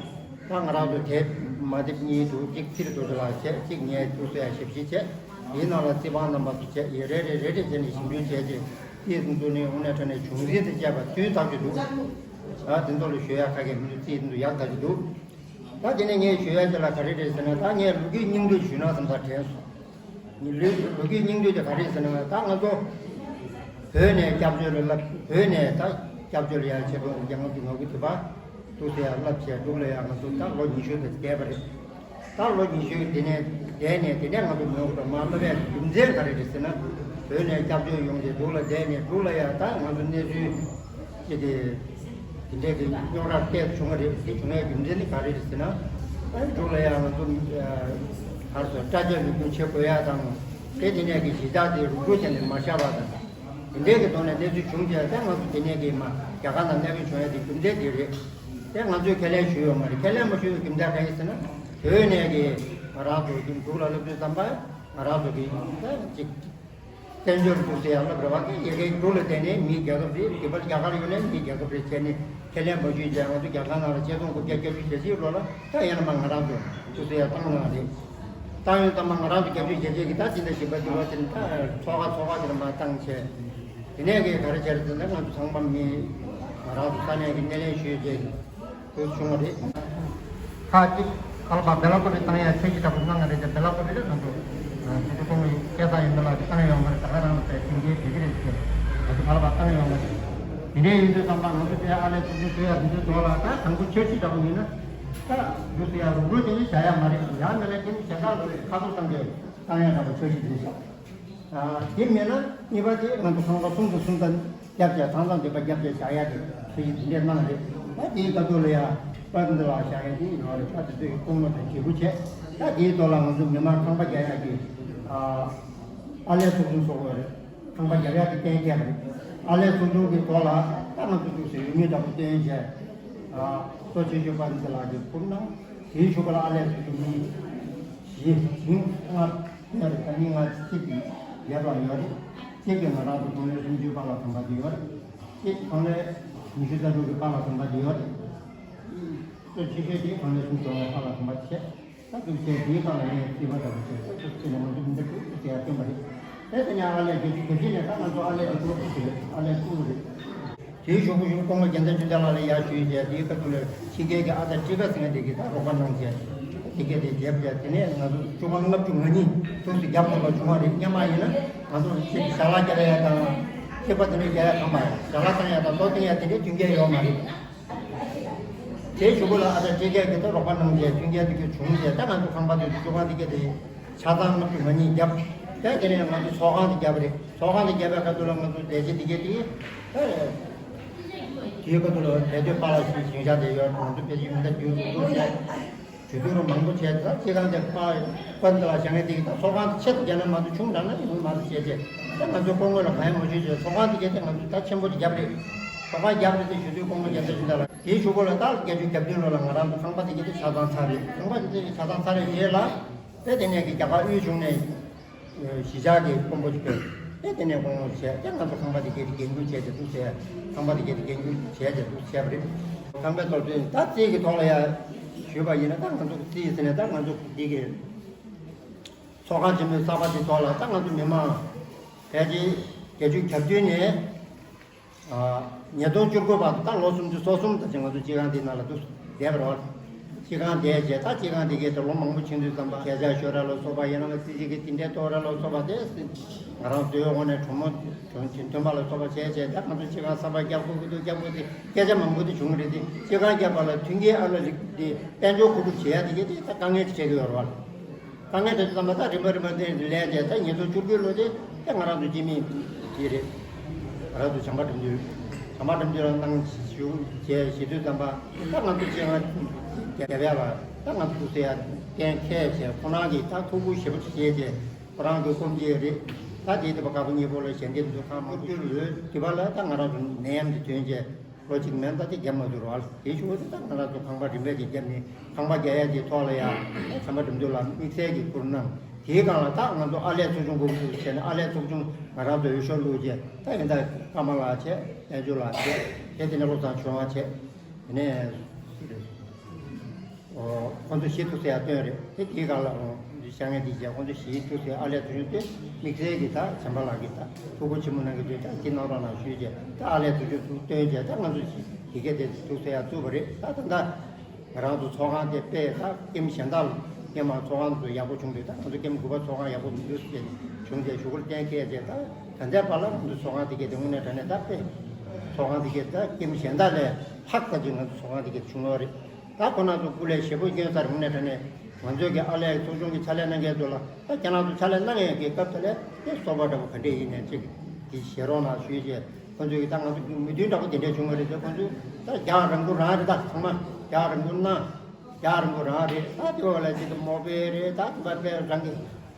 ད་ང་རང་ཚོ་དེབ་མ་དེབ་གཉིས་འདུག་གཅིག་ཚེ་རིང་རྡོ་རྗེ་ལགས་བྱས། གཅིག་ངས་ཐུགས་གསོ་ཡ་ཞབས་ཕྱི་བྱས། དེའི་ནང་ལ་རྩིས་དཔང་རྣམ་པ་ཚོ་བྱས། ཡི་རེ་རེ་རེ་རེ་བྱས་ནས་ཞིབ་འཇུག་བྱས་རྗེས་རྩིས་སུ་འཛུལ་ནས་དངོས་གནས་དྲང་གནས་བྱུང་རྩིས་དེ་བྱས་པ་ཐུན་ཐག་ཆོད་འདུག་ཨ་དེ་ཚོ་ལ་ཞུ་ཡ་ཁ་གས་མི་འདུག་རྩིས་དེ་ཚོ་ཡག་ཐག་ཆོད་འདུག་ད་དེ་ནས་ངས་ཞུ་ཡ་དེ་ལ་ག་རེ་རེད་ཟེར་ན། ད་ངས་ལོ་རྒྱུས་སྙིང་བསྡུས་ཞུས་ན་བསམ་ས་དྲན་སོང་། ལོ་ལོ་རྒྱུས་སྙིང་བསྡུས་དེ་ག་རེ་ཟེར་ན། ད་ང་ཚོ་བོད་ནས་སྐྱབས་བཅོལ་ལ་བོད་ནས་ད་སྐྱབས་བཅོལ་ཡར་ཆེད་དུ་རྒྱ་ནག་གི་ངོ་རྒོལ་དུས་པ་འདུག་ཟེར་ཡ་ལབ་བྱས། འབྲུག་ལ་ཡར་ང་ཚོ་ད་ལོ་ཉི་ཤུ་དེ་བསྡད་པ་རེད། ད་ལོ་ཉི་ཤུ་དེ་ནས་བསྡད་ནས་དེ་ནས་ང་ཚོ་མི་འོང་བ་མ་ལབ་ཡ་རྒྱུ་མཚན་ག་རེ་རེད་ཟེར་ན། བོད་ནས་སྐྱབས་བཅོལ་ཡོང་རྗེས་འབྲུག་ལ་བསྡད་ནས་འབྲུག་ལ་ཡར་ད་ང་ཚོ་གནས་ཚུལ་ཅི་དེ་དེ་འདྲའི་གི་རྙོག་དྲ་ཏོག་ཙམ་བྱུང་བ་རེད། དེ་བྱུང་ཡ་རྒྱུ་མཚན་ནི་ག་རེ་རེད་ཟེར་ན། ཨ་འབྲུག་ལ་ཡར་ང་ཚོ་ག་རེ་ཟེར་དྲ་རྒྱ་ལུགས་མཐུན་བྱེད་དགོས་ཡ་དང་། དེ་དེ་ནས་གི་གཞིས་ཆགས་དེ་རུག་རུག་བྱས་ནས་མ་བཞག་པ་དང་། དེ་འདྲའི་གི་ཐོག་ནས་གནས་ཚུལ་བྱུང་རྗེས་ད་ང་ཚོ་དེ་ནས་གི་མ་རྒྱ་གར་ནང་གནས་སྤོས་བྱུང་ཡ་དེ་རྒྱུ་མཚན་དེ་རེད། དེ་ང་ཚོས་ཁས་ལེན་ཞུས་ཡོད་མ་རེད། ཁས་ལེན་མ་ཞུས་པའི་རྒྱུ་མཚན་ག་རེ་ཟེར་ན། བོད་ནས་གི་ང་རང་ཚོ་གི་འབྲུག་ལ་སླེབས་དུས་ཙམ་པ་ང་རང་ཚོ་གི་ད་ཅིག་བཙན་བྱོལ་འདུག་ཟེར་ཡ་ལབ་རེད་བ། དེ་ཡ་གི་འབྲུག་ལ་བསྡད་ནས་མི་རྒྱལ་ཁབ་རེད། དེ་བར་རྒྱ་གར་ཡོད་ནས་མི་རྒྱལ་ཁབ་རེད་བྱས་ནས་ཁས་ལེན་མ་ཞུས་རྗེས་ང་ཚོ་རྒྱ་གར་ནང་ལ་ཆེད་གཏོང་རྐུབ་བཀྱག་བརྒྱབ་བཅུག་བྱས་རྗེས་ལོ་ལ་ད་ཡང་ན་མ་ང་རང་ཚོ་འདུག་ཟེར་ཡ་བཏང་གནང་རེད། བཏང་ཡོད་ཙམ་པ་ང་རང་ཚོ་རྒྱབ་སྐྱོར་བྱས་རྗེས་ཀྱི་ད་ཅི་འདྲ་ཞིག་པ་འདུག་བ་དེ་ནི་ད་ཚོགས་ཁག་ཚོགས་ཁག་དེ་ལ་མ་བཏང་བྱས། དེ་ནས་གི་ག་རེ་བྱས་རེད་ཟེར་ན། ང་ཚོ་ཚང་མ་མི་ང་རང་ཚོ་ས་གནས་ཀྱི་སྣེ་ལེན་ཞུས་རྗེས་འདུག་བྱུང་བ་རེད། ཁག་ཅིག་ཨ་ལ་པ་བེ་ལ་ཀོ་པི་བཏང་ཡ་ཚད་གཞི་འདྲ་པོ་གནང་ཡ་རེད་དེ། བེ་ལ་ཀོ་པི་ལ་ང་ཚོ་ང་ཚོ་ཁོང་གི་སྐལ་བཟང་ཡིན་པ་ལ་བཏང་ཡོང་བ་རེད། ད་ག་རང་ལ་བལྟས་དེ་འདྲའི་བྱེད་ཀྱི་རེད་ཟེར། ང་ཚོ་ཨ་ལ་པ་བཏང་ཡོང་བ་རེད། དེ་འདྲའི་ཡིན་དུས་ཙམ་པ་ང་ཚོ་དེ་ཨ་ལས་ཚོགས་འདུ་ཚོགས་ཡ་དེ་ཚོའི་ཐོག་ལ་ད་དང་པོ་འཆར་གཞི་འདྲ་པོ་ཡིན་ན། ད་འདུག་ཟེར་ཡ་རུག་རུག་དེ་ནི་བྱ་ཡ་མ་རེད། ཡང་མིན་ན་དེ་ནི་བྱེད་སྟངས་རུ་ཁ་ཐོག་བཏང་སྟེ་བཏང་ཡ་འདྲ་པོ་འཆར་གཞི་དེ་བཞག་དེ་མེད་ན་གཉིས་པ་དེ་ང་ཚོ་ཁང་པ་གསུམ་དང་གསུམ་ལྡན་རྒྱབ་བྱས་ཐང་ཚང་འདེབས་པ་རྒྱབ་བྱས་བཞག་ཡ་དེ་ཚོ་ཡི་དེ་འདྲས་གནང་རེད། ད་དེའི་སྐབས་ཐོག་ལ་ཡ་པ་འདི་ལ་བཞག་ཡ་དེ་ཡོད་རེད། ད་དེ་ཚོ་ཡི་སྐུ་ངོ་དང་བརྗེ་པོ་བྱས། ད་དེའི་ཐོག་ལ་ང་ཚོ་མི་མང་ཁང་པ་རྒྱག་ཡ་གི་ཨ་ཨ་ལས་ཚོགས་ཆུང་སོགས་ཡོད་རེད། ཁང་པ་རྒྱག་ཡ་གི་གཏན་འཁེལ་རེད། ཨ་ལས་ཚོགས་ཆུང་གི་ཐོག་ལ་ད་ང་ཚོ་ཚུགས་སུ་ཡོད་མེད་འདྲ་པོ་བཏོན་བྱས། ཨ་གཙོ་ཆེ་ཤོས་པ་འདི་ལགས་ཀྱིས་ཁུར་གནང་། དེའི་གཞུག་ལ་ཨ་ལས་ཚོགས་ཆུང་གཉིས་བཞི་ཟིང་ལྔ་ཡོད་རེད། ད་ནི་ང་གཅིག་གི་ཡར་ལ་ཡོད་རེད། གཅིག་གི་ང་རང་ཚོ་གོང་ལས་སུམ་ཅུའི་པཱ་ལགས་དམ་པ་དེ་ཡོད་རེད། གཅིག་གོང་ལས་ཉི་ཤུ་རྩ་དྲུག་གི་པཱ་ལགས་དམ་པ་དེ་ཡོད་རེད། གཙོ་ཆེ་ཤོས་དེ་གོང་ལས་སུམ་ཅུ་པཱ་ལགས་དམ་པ་བྱས། ད་འདུག་བྱས་དེའི་སྒང་ལ་ངས་རྩིས་པ་འདྲ་པོ་བྱས། ད་འདུག་བྱས་ནས་ང་ཚོ་མི་འདྲ་འདུག་ཟེར་ཡ་བཏོན་པ་རེད། དེ་ལྟ་ཡང་ཨ་ལས་དགེ་བཅུ་དགེ་བཤེས་ནས་ད་ང་ཚོ་ཨ་ལས་དེ་ཀློག་ཐུབ་ཟེར། ཨ་ལས་ཀློག་རེད། དེའི་གཞུག་གུ་གཞུག་སྐུ་ངོ་རྒྱལ་མཚན་ཆོས་ལྡན་ལགས་ལ་ཡར་ཞུས་བྱས། དེའི་སྐབས་དུ་ལ་ཕྱི་རྒྱལ་གྱི་ཨ་ཙ་ཀྲི་ཀ་ཟེར་མཁན་དེ་གིས་ད་རོགས་པ་གནང་བྱས། དེ་གས་དེ་རྒྱབ་བྱས། དེ་ནས་ང་ཚོ་བཅུ་ཁང་ལྔ་བཅུ་ང་གཉིས་ཐུགས་སུ་རྒྱབ་ཐུབ་པ་བྱུང་བ་རེད། སྔོན་མ་ཡིན་ན་ང་ཚོ་ཅིག་ཞལ་ལག་རྒྱབ་ཡ་དང་། ཐེག་པ་དེ་འདྲ་རྒྱག་ཡ་གང་མ་རེད། ཞལ་ལག་བཏང་ཡ་དང་ལྟོ་བསྟེན་ཡ་དེ་འདྲའི་མཐུན་རྐྱེན་ཡོད་མ་རེད། དེའི་གཞུག་གུ་ལ་ཨ་ཙ་ཀྲི་ཀ་གིས་ད་རོགས་པ་གནང་བྱས། མཐུན་རྐྱེན་དེ་གས་བྱུང་བྱས། ད་ང་ཚོ་ཁང་པ་དེ་བཅུ་ཁང་དེ་གས་དེ་ཆ་ཚང་ལྔ་བཅུ་ང་གཉིས་བརྒྱབ། ད་དེ་ནས་ང་ཚོ་ཚོགས་ཁང་དེ་བརྒྱབ་རེད། ཚོགས་ཁང་དེ་བརྒྱབ་པའི་ཁ་ཐུག་ལ་ང་ཚོ་ལས་བྱེད་དེ་གས་དེ་ད་དེའི་ཁ་ཐུག་ལ་ལས་དོན་པ་ལ་ཞིག་ཞིང་ཆ་དེ་ཡོད། ང་ཚོ་ཕལ་ཆེར་མི་འདྲ་བདུན་དྲུག་བྱས། གྲོས་བསྡུར་མང་པོ་བྱས། ད་སྤྱི་ཁང་དེ་པ་པ་འདི་ལ་བཞག་མཁན་དེ་གིས་ད་ཚོགས་ཁང་དེ་ཆེད་དུ་བརྒྱབ་ན་མ་གཏོགས་ཆུང་དྲགས་ན་ཡོང་མ་རེད་བྱས་བྱས། ད་ང་ཚོ་སྐུ་ངོ་ལ་གང་ཡང་མ་ཞུས་བྱས། ཚོགས་ཁང་དེ་གས་དེ་ང་ཚོས་ད་ཆེན་པོ་དེ་བརྒྱབ་རེད། ཚོགས་ཁང་བརྒྱབ་རེད་དེ་ཞུ་དུས་སྐུ་ངོ་རྒྱལ་མཚན་ཆོས་ལྡན་ལགས། དེའི་གཞུག་གུ་ལ་ད་བརྒྱད་ཅུ་གྱ་བདུན་ལོ་ལ་ང་རང་ཚོ་ཁང་པ་དེ་གས་དེ་ཆ་ཚང་ཚར་རེད། ཁང་པ་དེ་གས་དེ་ཆ་ཚང་ཚར་རེད་རྗེས་ལ། དེ་དེ་ནས་ཀྱི་རྒྱ་གར་དབུས་གཞུང་ནས་གཞིས་ཆགས་ཀྱི་དཔོན་པོ་ཅིག་ཕེབས། དེ་དེ་ནས་དགོངས་པ་བཞེས། དེ་ང་ཚོ་ཁང་པ་དེ་གས་དེ་འགན་འཁུར་བྱས་ཏེ་འདུག་ཟེར། ཁང་པ་དེ་གས་དེ་འགན་འཁུར་བྱས་ཏེ་འདུག་བྱས་པ་རེད། ཁང་པའི་ཐོག་ཏུ་ད་རྩིས་ཀྱི་ཐོག་ལ་ཡ་ཞུས་པ་ཡིན་ན། ད་ང་ཚོ་རྩིས་ཟེར་ནས་ད་ང་ཚོ་འདི་གི་ཚོགས་ཁང་ཆེན་མོའི་གསར་པ་དེ་ཐོག་ལ་ད་ང་ཚོ་མི་མང་ཕལ་ཆེར་བརྒྱད་ཅུ་གྱ་བདུན་ནས། ཉིས་སྟོང་བཅུ་དགུ་བར་དུ་ད་ལོ་སུམ་ཅུ་སོ་གསུམ་ཙམ་ཅིག་ང་ཚོ་སྤྱི་ཁང་འདི་ནང་ལ་འདུག་བསྡད་པ་རེད། སྤྱི་ཁང་བསྡད་རྗེས་ད་སྤྱི་ཁང་འདི་གའི་ད་ལོ་མང་པོ་ཕྱིན་དུས་ཙམ་པ་སྐད་ཆ་ཤོད་ར་ལ་སོགས་པ་ཡིན་ན། སྲིད་སྤྱི་གི་དེ་འདྲའི་གཏོང་ར་ལ་སོགས་པ་དེ་ང་རང་ཚོའི་འོག་ནས་གྲོས་མོལ་དོན་ཆེན་ཐོན་པ་ལ་སོགས་པ་བྱས་བྱས། ད་ང་ཚོ་སྤྱི་ཁང་གསར་པ་བརྒྱབ་དགོས་ཀྱི་འདུག་བརྒྱབ་དགོས་ཏེ་སྐད་ཆ་མང་པོ་དེ་བྱུང་གི་རེད་དེ། སྤྱི་ཁང་བརྒྱབ་པ་ལ་མཐུན་རྐྱེན་ཨ་ལ་ལི་དེ་དཔལ་འབྱོར་མཁོ་སྒྲུབ་བྱེད་ཡ་དེ་གའི་དེ་ད་དཀའ་ངལ་དེ་འཕྲད་ཀྱི་ཡོད་རེད་བ། དཀའ་ངལ་དེ་ཚོ་ཚང་མ་ད་རིམ་པ་རིམ་པ་དེ་ལས་བྱས། ད་ཉིས་སྟོང་བཅུ་དགུའི་ལོ་དེ་ད་ང་རང་ཚོ་སྤྱི་མི་དེ་རེད། ང་རང་ཚོ་བྱམས་པ་དགྲ་འདུལ། བྱམས་པ་དགྲ་འདུལ་ལ་གནང་ཞུ་བྱས་བྱེད་དུས་ཙམ་པ་ད་ང་ཚོ་སྤྱི་ཁང་རྒྱབ་ཡ་ལ་ད་ང་ཚོ་ཐུགས་སེ་ཡ་གཏན་འཁེལ་བྱས། ཁོང་རང་གིས་ད་ཐུགས་ཁུར་ཞེ་པོ་ཅིག་བྱས་བྱས། ཁོ་རང་གི་སྐུ་མཆེད་རེད། ད་དེ་དེ་བ་དཀར་པོ་གཉིས་པོ་ལ་ཞལ་འདེབས་འདུག་ཁང་མང་པོ་ཡོད། དེ་བ་ལ་ད་ང་རང་ཚོ་ནད་ཡམས་དེ་ཐོན་བྱས། ལོ་གཅིག་མན་ད་དེ་རྒྱབ་མ་ཐུབ་རོགས། དེ་ཞུ་བ་དེ་ད་ང་རང་ཚོ་ཁང་པ་རིམ་པས་ཀྱི་རྒྱབ་ནས་ཁང་པ་རྒྱག་ཡ་དེ་ཐོག་ལ་ཡ་བྱམས་པ་དགྲ་འདུལ་ལ་དམིགས་བསལ་གྱི་ཁུར་གནང་ དེའི་སྒང་ལ་ད་ང་ཚོ་ཨར་ལས་ཚོགས་ཆུང་འགོ་འཛུགས་བྱས་ནས། ཨར་ལས་ཚོགས་ཆུང་ང་རང་ཚོ་འོས་ཤོག་བླུགས་རྗེས། ད་ཡིན་ད་ཀརྨ་ལགས་བྱས། དཔལ་འབྱོར་ལགས་བྱས། དེ་དེ་ནས་བློ་བཟང་ཆོས་དབང་བྱས། དེ་ནས་སུ་རེད། ཨོ། ཁོང་ཚོ་གཞི་བཙུགས་ས་ཡར་བཏོན་རེད། དེ་དེའི་སྒང་ལ། ཨོ། བྱ་ངན་དེ་བྱས། ཁོང་ཚོ་གཞི་བཙུགས་ས་ཨར་ལས་ཚོགས་ཆུང་བཏོན། དམིགས་བསལ་གྱི་ད་བྱམས་པ་ལགས་ཀྱིས་ད་ཐུགས་ཁུར་ཆེན་པོ་གནང་གི་འདུག། ད་དེ་གནང་རོགས་གནང་ཞུས་རྗེས། ད་ཨར་ལས་ཚོགས་ཆུང་ཚུར་བཏོན་རྗེས། ད་ང་ཚོ་གཞི་དེ་ག་དེ་བཙུགས་ས་ཡར་བཙུགས་པ་རེད། ད་ད་ད། ང་རང་ཚོ་ཚོགས་ཁང་དེ་དཔེ་ད་ཀེམ་གཞན་དག་ལ་ཀེམ་མ་ཚོགས་ཁང་དེ་ཚོ་ཡག་པོ་བྱུང་འདུག། ད་ང་ཚོ་ཀེམ་དགུ་པ་ཚོགས་ཁང་ཡག་པོ་མི་འདུག་ཟེར་བྱུང་སྟེ་ཞུ་སྐུལ་གཏན་འཁེལ་བྱས། ད་ད་ལྟའི་བར་ལ་ང་ཚོ་ཚོགས་ཁང་དེ་གས་དེ་དངོས་གནས་དྲང་གནས་ད་དཔེ་ཚོགས་ཁང་དེ་གས་ད་ཀེམ་གཞན་དག་ལས་ལྷག་ཙམ་ཅིག་ང་ཚོ་ཚོགས་ཁང་དེ་གས་བྱུང་བ་རེད། ད་ཁོང་རྣམ་ཚོ་སྐུ་ལས་ཞེ་པོ་བསྐྱོན་ཚར། དངོས་གནས་དྲང་གནས་ང་ཚོའི་གི་ཨར་ལས་ཚོགས་ཆུང་གི་ཕྱག་ལས་གནང་མཁན་ཚོ་ལ། ད་ཁྱེད་རང་ཚོ་ཕྱག་ལས་གནང་ཡས་ཀྱི་སྐབས་དེ་ལ་དེ་གསོལ་བ་འདྲ་པོ་ག་འདྲས་ཡིན་ནའི་ཅིག་དེ་བཞེས་རོགས་གནང་ཞུས་བྱས། ཁོང་ཚོས་ད་ང་ཚོ་མོས་མཐུན་འདྲ་པོ་དེ་འདྲས་བྱུང་བ་རེད་དེ། ཁོང་ཚོས་ད་རྒྱག་རང་འགུལ་རང་རེད། ད་ཚང་མ་རྒྱག་རང་འགུལ་གནང་། རྒྱག་རང་འགུལ་རང་རེད། ད་དེ་བ་ལ་ཅིག་ཏུ་མོ་པེ་རེད། ད་དེ་བ་པེ་རང་གི་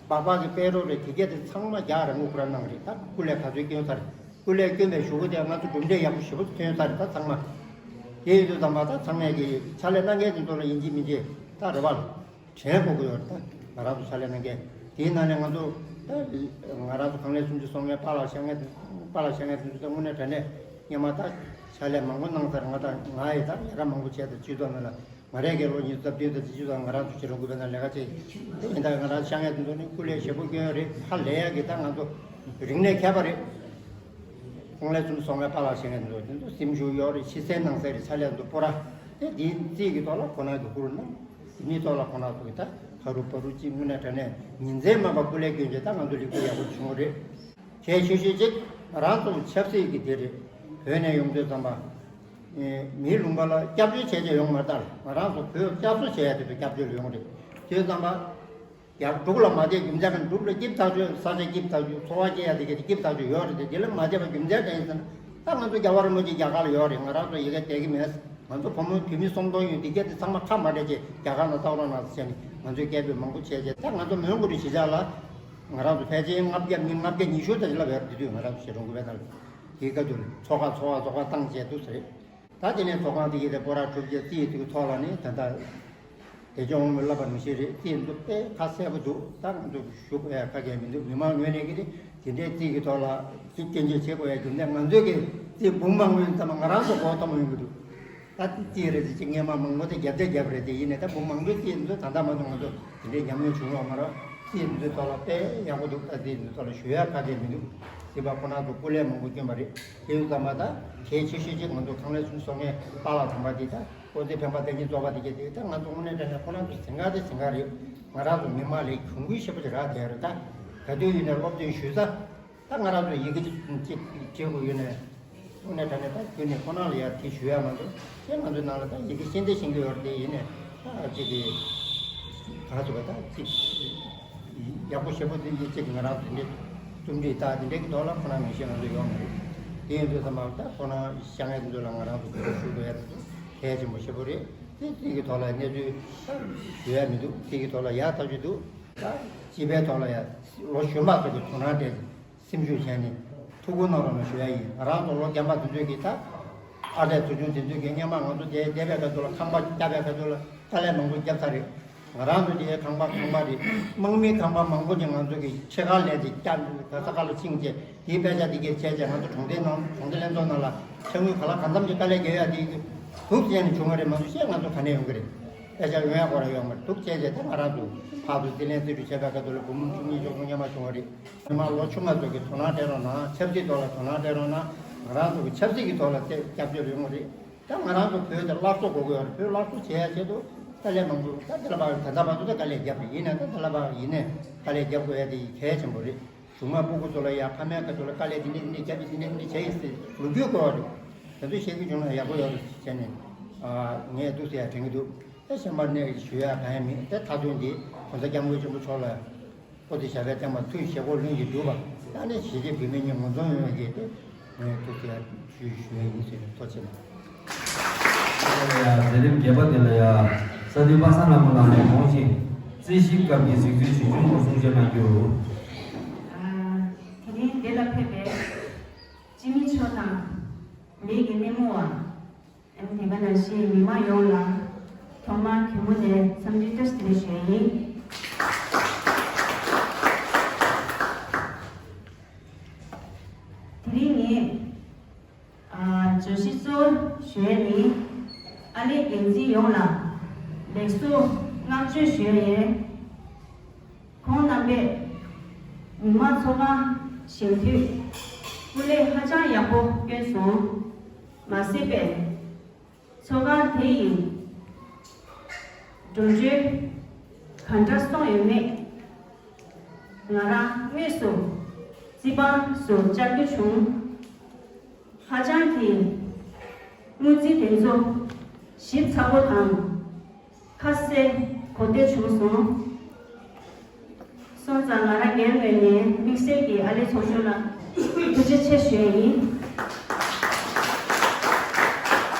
སྦག་སྦག་གི་པེ་རོ་རེད། དེ་གས་དེ་ཚང་མ་རྒྱག་རང་འགུལ་ཁོ་རང་གནང་རེད། ད་སྐུ་ལས་ག་ཚོད་བསྐྱོན་ཚར། སྐུ་ལས་བསྐྱོན་པའི་གཞུག་གུ་དེ་ང་ཚོ་གྲུབ་འབྲས་ཡག་པོ་ཞེ་པོ་ཐོན་ཚར་རེད། ད་ཚང་མ་དེ་ཡིན་དུས་ཙམ་པ་ད་ཚང་མས་ཀྱི་ཕྱག་ལས་གནང་མཁན་དེ་ཚོ་ལ་ཡིན་གཅིག་མིན་གཅིག་ད་རེ་བ་ལ། དྲན་དགོས་ཀྱི་ཡོད་རེད། ད་ང་རང་ཚོ་ཕྱག་ལས་གནང་མཁན་དེའི་ནང་ནས་ང་ཚོ་ད་ང་རང་ཚོ་ཁང་ལས་སུམ་ཅུ་སོ་ལྔའི་པཱ་ལགས་བཤད་མཁན། པཱ་ལགས་བཤད་མཁན་དེ་ཚོ་ད་དངོས་གནས་དྲང་གནས་སྔོན་མ་ད་ཕྱག་ལས་མང་པོ་གནང་ཚར། ང་ད་ང་ཡི་ད་ལས་ཀ་མང་པོ་བྱས་ཏེ་སྤྱི་ཚོགས་ནང་ལ་མ་རེད་ཀྱི་ལོ་ཉི་ཤུ་རྩ་བདུན་དང་བཅུ་གཅིག་ཙམ་ང་རང་ཚོ་ཕྱི་དྲོ་དགོན་པའི་ནང་ལས་ཀ་བྱས། དེ་ཡིན་ད་ང་རང་བཤད་མཁན་དེ་ཚོ་ནི་སྐུ་ལས་ཞེ་པོ་བསྐྱོན་ཡོད་རེད། ཧ་ལས་ཡག་གི་ད་ང་ཚོ་རིག་གནས་མཁས་པ་རེད། ཁང་ལས་སུམ་ཅུ་སོ་ལྔའི་པཱ་ལགས་བཤད་མཁན་དེ་ཚོ་དེ་ཚོ་སེམས་ཤུགས་ཡོད་རེད། ཕྱི་གསལ་ནང་གསལ་རེད། ཕྱག་ལས་དེ་ཚོ་པོ་ར་དེ་དེའི་རྩིས་ཀྱི་ཐོག་ལ་ཁོ་ན་གི་ཧུར་ན། དེ་མིན་ཐོག་ལ་ཁོང་རྣམ་ཚོ་གི་ད་ཕ་རུ་པ་རུ་གཅིག་དངོས་གནས་དྲང་གནས་ཉིན་མཚན་མ་པ་སྐུ་ལས་བསྐྱོན་བྱས་ད་ང་ཚོ་ལས་འགུལ་ཡག་པོ་བྱུང་བ་རེད། གལ་ཆེ་ཤོས་གཅིག་ང་རང་ཚོ་ཆབ་སྲིད་ཀྱི་དེ་རེད། བོད་ནས་ཡོང་དུས་ཙམ་པ། ཨེ། མིའི་ལུང་པ་ལ་སྐྱབས་བཅོལ་བྱས་བྱས་ཡོང་མ་རེད། ད་ང་རང་ཚོ་བོད་བསྐྱར་གསོ་བྱས་ཡ་དེ་ཚོ་སྐྱབས་བཅོལ་ལ་ཡོང་རེད། དུས་ཙམ་པ། ཡར་འབྲུག་ལ་མ་བསྡད་རྒྱུ་མཚན་ག་འབྲུག་ལ་སྐྱིད་ཐག་ཆོད། ས་ཆ་སྐྱིད་ཐག་ཆོད། འཚོ་བ་སྐྱེལ་ཡ་དེ་ག་དེ་སྐྱིད་ཐག་ཆོད་ཡོད་རེད་དེ། དེ་ལ་མ་བསྡད་པ་རྒྱུ་མཚན་ག་ཡིན་ཟེར་ན། ད་ང་ཚོ་རྒྱལ་བ་རིན་པོ་ཆེ་རྒྱ་གར་ལ་ཡོད་རེད། ང་རང་ཚོ་ཡ་གི་བསྡད་ཀྱི་མེད། ང་ཚོ་བུ་མོ་བུད་མེད་སུམ་སྟོང་ཡོད། དེ་ག་དེ་ཚང་མ་ཁ་མ་བྲལ་བྱས་རྒྱ་གར་ནང་བཏང་རོགས་གནང་ཟེར་ནས་ང་ཚོས་སྐད་འབོད་མང་པོ་བྱས་བྱས། ད་ང་ཚོ་མོན་གྷོ་རི་གཞིས་ཆགས་ལ་ང་རང་ཚོ་ཕལ་ཆེར་ལྔ་བརྒྱ་མི་ལྔ་བརྒྱ་ཉི་ཤུ་ཙམ་ཞིག་ལབ་ཡོད་རེད། དེ་དུས་ང་རང་ཚོ་ཞེ་དྲུང་གི་བས་དང་དེའི་སྐབས་དུ་ཚོགས་ཁག་ཚོགས་ཁག་ཚོགས་ཁག་བཏང་བྱས་འདུག་ཟེར། ད་དེ་ནས་ཚོགས་ཁང་དེ་གའི་དེ་སྐོར་ར་གྲུབ་རྗེས་རྩིས་དེ་གི་ཐོག་ལ་ནི་ད་ལྟ་དེ་ཅུང་མི་ལབ་པ་ནང་བཞིན་རེད། རྩིས་འདུག་དཔེ་ཁ་གསལ་པོ་འདུག། ད་ང་ཚོ་ཞུ་དགོས་ཡ་ཁ་གས་མི་འདུག། མི་མང་ངོས་ནས་གི་དེ་དེ་འདྲའི་རྩིས་ཀྱི་ཐོག་ལ་ཅིག་སྐྱོན་བརྗོད་བྱེད་དགོས་ཡ་རྒྱུ་མཚན། ང་ཚོའི་གི་རྩིས་འབུམ་མང་པོ་ཡིན་ཙང་ང་རང་ཚོ་གོ་ཐོབ་མ་ཡོང་གི་འདུག། ད་རྩིས་རེད་ཟེར་ཅིག་སྔས་མ་མང་པོ་དེ་རྒྱབ་དེ་རྒྱབ་རེད། དེ་ཡིན་ནའི་ད་འབུམ་མང་པོའི་རྩིས་འདུག། ད་ལྟ་མ་གཏོགས་ང་ཚོ་དེ་འདྲའི་ཉམས་མྱོང་བྱུང་ཡོད་མ་རེད། རྩིས་འདི་ཚོའི་ཐོག་ལ་དཔེ་ཡག་པོ་འདུག། ད་རྩིས་འདི་ཚོ་ལ་ཞུ་ཡ་ཁ་གས་མི་འདུག། སྲིད་པ་ཁོ་ན་ཚོ་སྐུ་ལས་མང་པོ་བསྐྱོན་པ་རེད། དེ་ཡོད་ཙམ་པ་ད་གལ་ཆེ་ཤོས་ཅིག་ང་ཚོ་ཁང་ལས་སུམ་ཅུ་སོ་ལྔའི་པཱ་ལགས་དམ་པ་འདི་ད་ཨོ་ཙི་འཕན་པ་བསྟན་འཛིན་རྫོགས་པ་འདི་གས་དེ་ད་ང་ཚོ་དངོས་གནས་དྲང་གནས་ཁོ་ན་ཚོ་ཟིང་ག་དེ་ཟིང་ག་རེད། ང་རང་ཚོ་མི་མང་ལས་གྱོང་གུད་ཤེས་པོ་ཅིག་རག་བསྡད་རེད། ད་ག་དུས་ཡིན་ནའི་སློབ་སྟོན་ཞུས་ས། ད་ང་རང་ཚོ་ཡི་གེ་ཅིག་ཅིག་བྲིས་དགོས་ཡོད་ནའི། དངོས་གནས་དྲང་གནས་ད་ཁྱོད་ནས་ཁོ་ན་ལ་ཡར་དེ་ཞུ་ཡ་མ་གཏོགས་ཁྱེད་ང་ཚོའི་ནང་ལ་ད་ཡི་གེ་ཤེས་འདི་ཤེས་ཀྱི་ཡོད་རེད། དེ་ཡིན་ནའི་ད་ཅིག་གི་ག་ཚོད་པ་ད་ཅིག་ཡག་པོ་ཞེ་པོ་དེ་འདྲ་ཅིག་ང་རང་ཚོ་འདི་རྩོམ་སྒྲིག་ད་དེ་འདྲའི་གི་ཐོག་ལ་ཁོ་ན་ངེས་ཤེས་ང་ཚོ་ཡོད་མ་རེད། དེ་ཡིན་དུས་ཙམ་པ་ད་ཁོ་ན་བཤད་མཁན་དེ་ཚོ་ལ་ང་རང་ཚོ་གོ་སྒྲིག་ཞུ་དགོས་ཡ་དེ་ཚོ་གལ་ཆེན་པོ་ཞེ་པོ་རེད། དེ་དེ་གི་ཐོག་ལ་གནས་ཚུལ་ད་ཞུ་ཡ་མི་འདུག། དེ་གི་ཐོག་ལ་ཡག་ཐག་ཆོད་འདུག། ད་སྤྱི་པའི་ཐོག་ལ་ཡ་ལོ་གཞོན་པ་ཚོ་གི་དོ་སྣང་སྤྲད། སེམས་ཤུགས་བྱས་ནས་ཐུགས་ཁུར་གནང་རོགས་གནང་ཞུ་ཡ་ཡིན། ང་རང་ཚོ་ལོ་རྒན་པ་དེ་ཚོས་ཀྱིས་ད་ཨར་ལས་ཚོགས་ཆུང་དེ་ཚོས་ཀྱིས་སྔོན་མ་ང་ཚོ་དེ་བསྡད་པའི་སྐབས་དུ་ལ་ཁང་པ་བརྒྱབ་པའི་སྐབས་དུ་ལ་དཀའ་ལས་མང་པོ་བརྒྱབ་ཚར་རེད། ང་རང་ཚོ་དེའི་ཁང་པ་ཁང་པ་རེད། དམག་མིའི་ཁང་པ་མང་པོ་ཅིག་ང་ཚོ་གིས་ཕྱེད་ཀ་ལས་དེ་བརྒྱབ་ག་ས་ག་ལ་ཕྱིན་བྱས་དེའི་དཔེ་ཆ་དེ་གས་བྱས་བྱས་ང་ཚོ་གྲོང་སྡེ་ནང་གྲོང་སྡེ་ལྷན་ཚོགས་ནང་ལ་ཕྱག་དངུལ་ག་ལ་གང་འཚམ་ཅིག་དཀའ་ལས་རྒྱག་ཡ་དེ་སྡུག་བྱས་ནས་བྱུང་བ་རེད། མ་གཏོགས་ཤེས་ང་ཚོ་ག་ནས་ཡོང་གི་རེད། དཔེ་ཆ་ཡོང་ཡ་སྐོར་ཡོད་མ་རེད། འདུག་བྱས་བྱས་ད་ང་རང་ཚོ་ཕར་ཚུར་རྩིས་ལེན་རྩིས་སྤྲོད་བྱས་པའི་ཁ་ཐུག་ལ་སྒོར་མོ་བཅུ་གཉིས་བཅུ་གསུམ་སྔོན་མ་བྱུང་བ་རེད། སྔོན་མ་ལོ་ཆུང་བ་ཚོ་གིས་དོ་སྣང་སྤྲད་རོགས་གནང་། ཆབ་སྲིད་ཐོག་ལ་དོ་སྣང་སྤྲད་རོགས་གནང་། ང་རང་ཚོ་གི་ཆབ་སྲིད་ཀྱི་ཐོག་ལ་སྐྱབས་བཅོལ་ཡོང་བ་རེད། ད་ང་རང་ཚོ་བོད་དེ་སླར་གསོ་དགོས་ཀྱི་ཡོད་རེད། བོད་སླར་གསོ་བྱེད་ཡ་ཆེད་དུ་དཀའ་ལས་མང་པོ་ད་དེ་ལ་བར་ད་ལྟ་བར་དུ་ད་དཀའ་ལས་བརྒྱབ་པ་ཡིན་ན། ད་དེ་ལ་བར་ཡིན་ནའི་དཀའ་ལས་བརྒྱབ་དགོས་ཡ་དེ་གལ་ཆེན་པོ་རེད། གཞུང་མང་སྤུ་གུ་ཚོ་ལ་ཡ་ཕ་མའི་ཁ་ཐུག་ལ་དཀའ་ལས་འདི་འདྲ་འདི་འདྲ་བརྒྱབ་པ་འདི་འདྲ་འདི་འདྲ་བྱས་ཡིན་ཟེར་ལོ་རྒྱུས་གོ་བ་རེད། ད་དུང་བཤད་རྒྱུ་བྱུང་ན་ཡག་པོ་ཡོད་རེད་བྱས་ནས། ཨ། ངས་འདུག་ཟེར་ཡ་དྲན་གྱི་འདུག། ད་གཞན་པ་ནས་ཞུ་ཡ་གང་ཡང་མེད། ད་མཐའ་དོན་འདི་༸གོང་ས་༸སྐྱབས་མགོན་ཆེན་པོ་མཆོག་ལ་པོ་ཏི་ཞབས་པད་བརྟན་པ། ཐུགས་བཞེད་དགོངས་ལྷུན་གྱིས་གྲུབ་པ། ད་ནི་གཞིས་བྱེས་བོད་མི་གཉིས་ངོ་འཛོམས་ཡོང་བའི་ཆེད་དུ་ངས་འདུག་ཟེར་ཡ་ཞུ་ཞུ་ཡ་ཡིན་ཟེར། ཐུགས་རྗེ་ཆེ། ཡ། མཛད་རིམ་བརྒྱད་པ་དེ་ལ་ཡ་ས་འདུས་པ་སངས་ལྷ་མོ་ལགས་ནས་གོང་བཞིན་རྩོད་གཞིའི་སྐབས་ཀྱི་གཟིགས་ཚུལ་ཇི་བྱུང་སྐོར་གསུང་བཤད་གནང་རྒྱུ། ཨ། དེ་རིང་འདི་ལ་ཕེབས་པའི་སྤྱི་མི་མཆོག་དང་བོད་ཀྱི་སྣེ་མོ་བ། ཨ་ནི་དེ་ག་ནང་བཞིན་མི་མང་ཡོངས་ལ་ཐོག་མར་གུས་མོ་ནས་འཚམས་འདྲི་བཀྲ་ཤིས་བདེ་ལེགས་ཞུ་ཡ་ཡིན། བརྗོད་གཞི་གཙོ་བོ་ཞུ་ཡས་ནི། ཨ་ལེ་འགན་འཛིན་ཡོངས་ལ་ལེགས་སོ་བསྔགས་བརྗོད་ཞུ་ཡས་ཡིན། ཁོང་རྣམ་པས་མི་དམངས་ཚོགས་ཁང་བཞེངས་དུས་སྐུ་ལས་ཧ་ཅང་ཡག་པོ་བསྐྱོན་སོང་། མ་ཟད་པའི་ཚོགས་ཁང་དེ་ཡི་འགྲོ་གྲོན་ག་འདྲ་སོང་ཡོད་མེད་ང་རང་དངོས་སུ་རྩིས་པ་སུ་བཅར་རྒྱུ་བྱུང་། ཧ་ཅང་གི་དངུལ་རྩིས་དེ་ཚོ་ཞིབ་ཚགས་པོ་དང་ཁ་གསལ་གོ་བདེ་བྱུང་སོང་། སོང་ཙང་ང་རང་སྒེར་ངོས་ནས་དམིགས་བསལ་གྱིས་ཨ་ལེ་ཚོགས་ཆུང་ལ་ཐུགས་རྗེ་ཆེ་ཞུ་ཡས་ཡིན།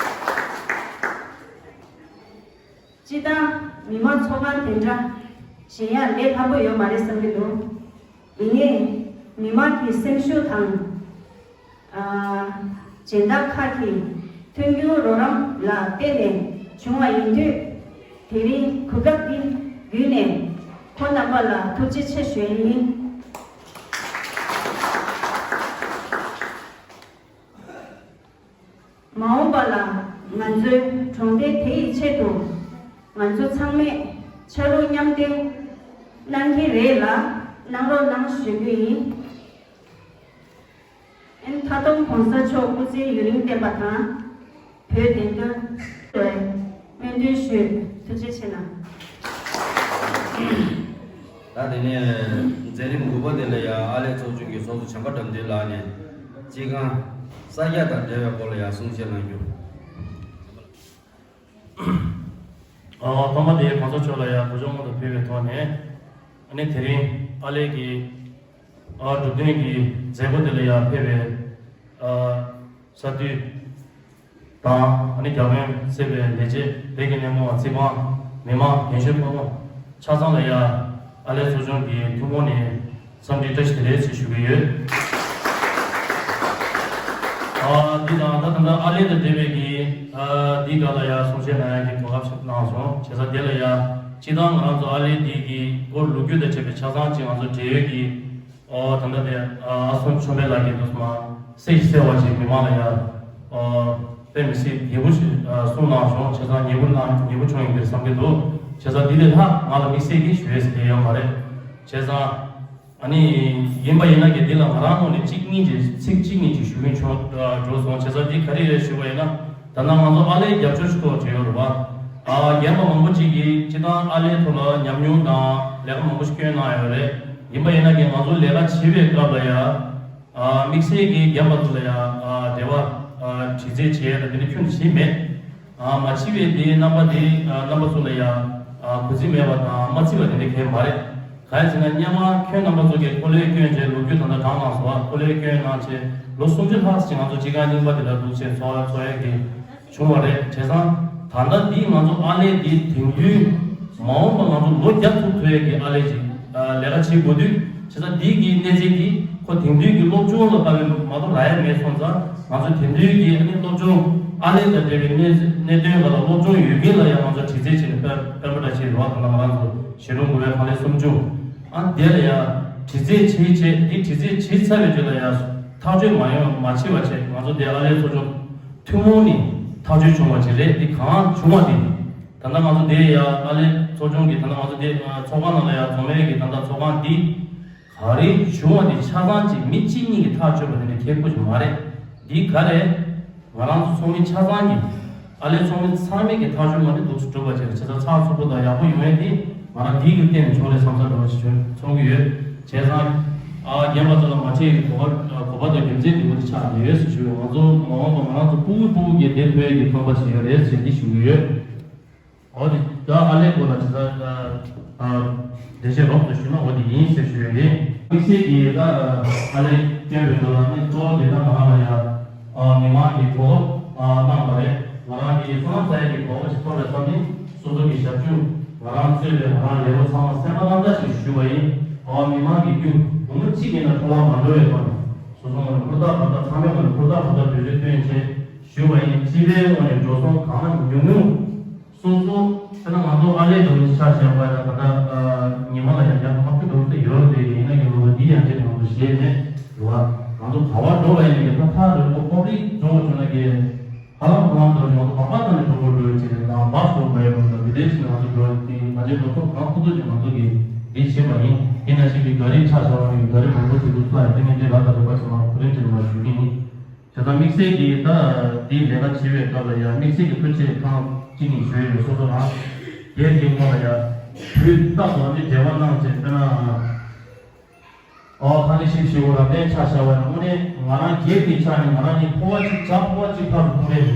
སྤྱིར་བཏང་མི་དམངས་ཚོགས་ཁང་དེ་འདྲ་བཞེངས་ཡག་ལས་སླ་པོ་ཡོད་མ་རེད་བསམ་གྱི་འདུག་ཡིན་ནའི་མི་དམངས་ཀྱི་སེམས་ཤུགས་དང་། ཨ། སྦྱིན་བདག་ཁག་གི་མཐུན་འགྱུར་རོགས་རམ་ལ་བརྟེན་ནས་བྱུང་བ་ཡིན་དུས། དེ་རིང་གོ་སྐབས་འདི་བརྒྱུད་ནས་ཁོང་རྣམ་པ་ལ་ཐུགས་རྗེ་ཆེ་ཞུ་ཡས་ཡིན། མ་འོངས་པ་ལ་ང་ཚོའི་གྲོང་སྡེ་དེ་ཡི་ཆེད་དུ་ང་ཚོ་ཚང་མས་ཆ་རོགས་མཉམ་འདེགས་གནང་གི་རེད་ལ། གནང་རོགས་གནང་ཞུ་རྒྱུ་ཡིན། ཨན། མཐའ་སྡོམ་གོང་ས་མཆོག་སྐུ་ཚེ་ཡུན་རིང་བརྟན་པ་དང་། བོད་བདེན་དོན་སྨོན་འདུན་ཞུ། ཐུགས་རྗེ་ཆེ་གནང་། ད་དེ་ནས་མཛད་རིམ་དགུ་པ་དེ་ལ་ཡང་ཨ་ལེ་ཚོགས་ཆུང་གི་ཚོགས་གཙོ་བྱམས་པ་དགྲ་འདུལ་ལགས་ནས་སྤྱི་ཁང་གསར་རྒྱག་དང་འབྲེལ་བའི་སྐོར་ལ་ཡང་གསུང་བཤད་གནང་རྒྱུ། ཨ། ཐོག་མ་དེ་གོང་ས་མཆོག་ལ་ཡང་གོ་སྐབས་མང་དུ་ཕུལ་བའི་ཐོག་ནས། ཨ་ནི་དེ་རིང་ཨ་ལེ་གི་ཨ་གྲུབ་དོན་གྱི་མཛད་སྒོ་དེ་ལ་ཡང་ཕེབས་པའི་ཨ་གསར་འདུས་དང་། ཨ་ནི་རྒྱ་དཔོན་སྲིད་པའི་ལས་བྱེད། བོད་ཀྱི་སྣེ་མོ་བ། རྩིས་ཁང་། མི་མང་། རྒན་གཞོན་ཕོ་མོ་ཆ་ཚང་ལ་ཡང་ཨ་ལེ་ཚོགས་ཆུང་གི་ཐུན་མོང་ནས་འཚམས་འདྲི་བཀྲ་ཤིས་བདེ་ལེགས་ཞེས་ཞུ་གི་ཡོད། ཨ། འདི་དང་ད་ད་ལྟ་ཨ་ལེ་དང་འབྲེལ་བའི་གི་ཨ་འདི་སྒང་ལ་ཡང་གསུང་བཤད་གནང་ཡག་གི་གོ་སྐབས་ཤིག་གནང་སོང་། བྱས་ཙང་དེ་ལ་ཡང་སྤྱིར་བཏང་ང་རང་ཚོ་ཨ་ལེ་འདི་གི་སྐོར་ལོ་རྒྱུས་དང་བཅས་པའི་ཆ་ཚང་ཅིག་ང་ཚོ་འབྲེལ་ཡོད་ཀྱི། ཨོ། ད་ལྟ་དེ་ཨ་སོང་ཆོས་འཕེལ་ལགས་ཀྱིས་འདུག་སེ་མ་གསལ་ཞིང་གསལ་བ་ཞིག་མི་མང་ལ་ཡང་ཨོ་དཔེ་མི་སྲིད་ཡག་པོ་ཞིག་ཨ་གསུངས་གནང་སོང་། བྱས་ཙང་ཡག་པོ་གནང་། ཡག་པོ་བྱུང་ཡིན་པས་བསམ་གྱི་འདུག་བྱས་ཙང་འདི་ལས་ལྷག་ང་ལ་དམིགས་བསལ་གྱིས་ཞུ་ཡས་ཟེར་དེ་ཡོད་མ་རེད། བྱས་ཙང་ཨ་ནི་ཡིན་པ་ཡིན་ན་གི་འདི་ལ་ང་རང་ངོས་ནས་གཅིག་གཉིས་ཀྱི་ཚིག་གཅིག་གཉིས་ཀྱི་ཞུ་གིན་བྱུང་འགྲོ་སོང་། བྱས་ཙང་འདི་ག་རེ་རེད་ཞུས་པ་ཡིན་ན། ད་ནང་ང་ཚོ་ཨ་ལེ་རྒྱབ་སྐྱོར་ཞུ་ཐོག་བྱས་ཡོད་རེད་པ། ཨ་རྒན་པ་མང་པོ་ཅིག་གིས་སྤྱིར་བཏང་ཨ་ལེའི་ཐོག་ལ་ཉམས་མྱོང་དང་ལས་ཀ་མང་པོ་ཞིག་བསྐྱོན་གནང་ཡོད་རེད། ཡིན་པ་ཡིན་ན་ཀྱང་ང་ཚོ་ལས་ཀ་བྱེད་པའི་སྐབས་ལ་ཡང་ཨ་དམིགས་བསལ་གྱིས་རྒན་པ་ཚོ་ལ་ཡང་ཨ་འབྲེལ་བ་ཨ་དྲི་རྩད་བྱེད་ཡ་དང་དེ་འདྲ་ཁྱོན་ནས་བྱེད་མེད། ཨ་མ་བྱེད་པའི་དེའི་རྣམ་པ་དེ་ཨ་རྣམ་པ་ཚོ་ལ་ཡང་ཨ་གུས་བརྩི་མེད་པ་དང་མ་བརྩི་བ་དེ་འདྲ་གང་ཡང་མ་རེད། གང་ཡིན་ཟེར་ན་སྔོན་མ་ཁྱོད་རྣམ་པ་ཚོ་གིས་ཀོ་ལེ་བསྐྱོན་བྱས་ལོ་རྒྱུས་ད་ལྟ་དྲངས་གནང་སོང་བ། ཀོ་ལེ་བསྐྱོན་གནང་བྱས་ལོ་སུམ་ཅུ་ལྷག་ཅིག་ང་ཚོ་སྤྱི་ཁང་རྙིང་པ་འདི་ལ་འདུག་བྱས་འཚོ་བ་འཚོ་ཡག་གི་བྱུང་བ་རེད། བྱས་ཙང་ད་ལྟ་འདི་ང་ཚོ་ཨ་ལེ་འདི་དེང་དུས་མ་འོངས་པ་ང་ཚོ་ལོ་བརྒྱ་ཐུབ་ཐུབ་ཡག་གི་ཨ་ལེ་ཅིག་ལས་ཀ་བྱེད་དགོས་དུས། བྱས་ཙང་འདི་གི་གནས་ཚད་འདི་ཁོ་དེང་དུས་ཀྱི་སློབ་སྦྱོང་ལ་དཀའ་བའི་མ་གཏོགས་རག་ཡག་མེད་སོང་ཙང་། ང་ཚོ་དེང་དུས་ཀྱི་ཨ་ནི་སློབ་སྦྱོང་ཨ་ལེ་དང་འབྲེལ་བའི་གནས་གནད་དོན་སྒང་ལ་སློབ་སྦྱོང་ཡོད་མཁན་ལ་ཡང་ང་ཚོ་དྲི་རྩད་བྱས་ནས་དཔེ་དཔེ་མ་འདྲ་བྱས་རེད་བ། ད་ལྟ་ང་རང་ཚོ་ཞལ་ལུང་དགུ་པའི་ཁང་ལས་སུམ་ཅུ། ཨ་དེ་ལ་ཡང་དྲི་རྩད་བྱེད་བྱེད་འདི་དྲི་རྩད་བྱེད་ཚར་བའི་རྗེས་ལ་ཡང་ཐག་གཅོད་མ་ཡོང་མ་བྱས་པ་བྱས། ང་ཚོ་དེ་ཨ་ལེ་ཚོགས་ཆུང་ཐུན་མོང་ནས་ཐག་གཅོད་བྱུང་བ་ཅིག་རེད། འདི་གང་བྱུང་བ་དེ་ད་ལྟ་ང་ཚོ་དེ་ཡང་ཨ་ལེ་ཚོགས་ཆུང་གི་ད་ལྟ་ང་ཚོ་དེ་ཚོགས་ཁང་ནང་ལ་ཡང་འཛོམས་ཡག་གི་ད་ལྟ་ཚོགས་ཁང་འདི་ག་རེ་བྱུང་བ་དེ་ཆ་ཚང་ཅིག་མི་གཅིག་གཉིས་ཀྱིས་ཐག་གཅོད་པ་དེ་འདྲ་ཁེ་པོ་ཞིག་མ་རེད། འདི་ག་རེ་ང་རང་ཚོ་ཚོགས་མི་ཆ་ཚང་གིས་ཨ་ལེ་ཚོགས་མི་ཚང་མས་ཀྱི་ཐག་གཅོད་མ་འདི་འདུག་སེ་གྲུབ་པ་བྱས། བྱས་ཙང་ཚགས་ཚུད་པོ་དང་ཡག་པོ་ཡོང་ཡས་འདི་ང་རང་འདི་གི་སྟེང་ནས་བྱུང་རེད་བསམ་ས་འདྲ་བ་ཞིག་བྱུང་མཐོང་གི་ཡོད། བྱས་ཙང་ཨ་རྒན་པ་ཚོ་ལ་མ་བྱས་ཀྱི་གོ་བ་གོ་བ་དང་རྒྱུ་མཚན་འདི་མོ་འདི་ཆགས་ནས་ཡོད་ཟེར་ཞུ་ཡོད། ང་ཚོ་མ་འོངས་པ་ང་རང་ཚོ་ཕྲུ་གུ་ཕྲུ་གུ་གི་བདེ་ཐོབ་ཡས་ཀྱི་ཁང་པ་ཞིག་ཡོད་རེད་ཟེར་འདི་ཞུ་གི་ཡོད། འོ་དེ་ད་ཨ་ལེ་སྐོར་ལ་དེ་ལྟར་འགྲེལ་བཤད་རོབ་ཏུ་ཞུས་ན་འོ་དེ་ཡིན་ཟེར་ཞུ་ཡོད་རེད། དམིགས་བསལ་གྱིས་ད་ཨ་ལེ་བསྐྱོན་པའི་སྐབས་ལ་ནི་གཙོ་བོ་དེ་ད་ང་རང་ལ་ཡང་མི་མང་གིས་གོ་སྐབས་གནང་བ་རེད། ང་རང་གིས་བསོད་ནམས་བསགས་ཡས་ཀྱི་གོ་སྐབས་ཤིག་ཐོབ་པའི་ཐོག་ནས་སོ་སོ་གི་ཞབས་ཞུ་ང་རང་གཙོས་པའི་ང་རང་ལས་རོགས་ཚང་མ་སེམས་པ་བླངས་དག་ཅིག་ཞུ་བ་ཡིན། མི་མང་གི་རྒྱུ་བུ་མོ་གཅིག་ཡིན་ན་འཕྲོ་བརླག་མ་འགྲོ་བའི་ཐོག་ནས་སོ་སོ་ངོས་ནས་ཧུར་ཐག་ཧུར་ཐག་ཚང་མའི་ངོས་ནས་ཧུར་ཐག་ཧུར་ཐག་འབད་རྩོལ་བཏོན་བྱས་ཞུ་བ་ཡིན། སྤྱི་པའི་ངོས་ནས་འགྲོ་སོང་གང་ཉུང་ཉུང་སོ་སོ་ད་ང་ཚོ་ཨ་ལེ་འདྲ་བོ་ཆ་བཞག་པ་ཡིན་ན་ད་ལྟ་ཉི་མ་ལ་ཡང་ཡག་ལྔ་བཅུ་འདྲ་བོ་ཡོད་རེད། ཡིན་ན་ཡང་ལོ་འདི་ཡང་ཅིག་ང་ཚོ་བཞེས་ནས་རེད་བ། ང་ཚོ་ག་བ་འགྲོ་བ་ཡིན་ནའི་ད་ཐག་རིང་པོ་ཀོ་པ་ལི་འགྲོ་དགོས་བྱུང་ན་གི་ཧ་ལམ་ཧ་ལམ་འགྲོ་ཞིང་ང་ཚོ་བག་པ་བཏང་ནས་འགྲོ་དགོས་འགྲོ་ཡོད་ཅེས་དང་བག་འགྲོ་དགོས་ཡོད་པ་དང་དེ་འདྲའི་ཞིག་ང་ཚོ་འགྲོ་ཡོད་དེ་ང་ཚོའི་འགྲོ་ཐོག་གང་ཐུབ་ཐུབ་ཅིག་ང་ཚོ་གི་འདི་བྱེད་པ་ཡིན། དེ་ནང་བཞིན་གི་ག་རེ་ཆ་བཞག་པ་ཡིན་ག་རེ་མང་པོ་ཞིག་འདུག་ལ་ཡང་དེ་ནས་འདི་ར་ད་རུ་པ་ཞིག་ལ་གོ་རིམ་དེ་མ་ཞུ་གི་ཡིན། བྱས་ཙང་དམིགས་བསལ་གྱིས་ད་འདི་ལས་ཀ་བྱེད་པའི་སྐབས་ལ་ཡང་དམིགས་བསལ་གྱི་ཐུགས་རྗེ་ཐེངས་གཅིག་གཉིས་ཞུ་ཡི་རེད། སོ་སོ་རང་སྒེར་གྱི་ངོས་ལ་ཡང་དུས་རྟག་ཏུ་འདི་འབྲེལ་བ་གནང་བྱས་དཔེར་ན། ཨོ་ཁ་ནི་ཤིབ་ཤིབ་འོ་རབ་བརྟན་ཆ་བཞག་པ་ཡིན་ན་དངོས་གནས་ང་རང་སྒེར་གྱི་ཆ་ནས་ང་རང་གཉིས་ཕོ་བ་གཅིག་བྱ་ཕོ་བ་གཅིག་ཕར་དུ་ཐུག་རེད།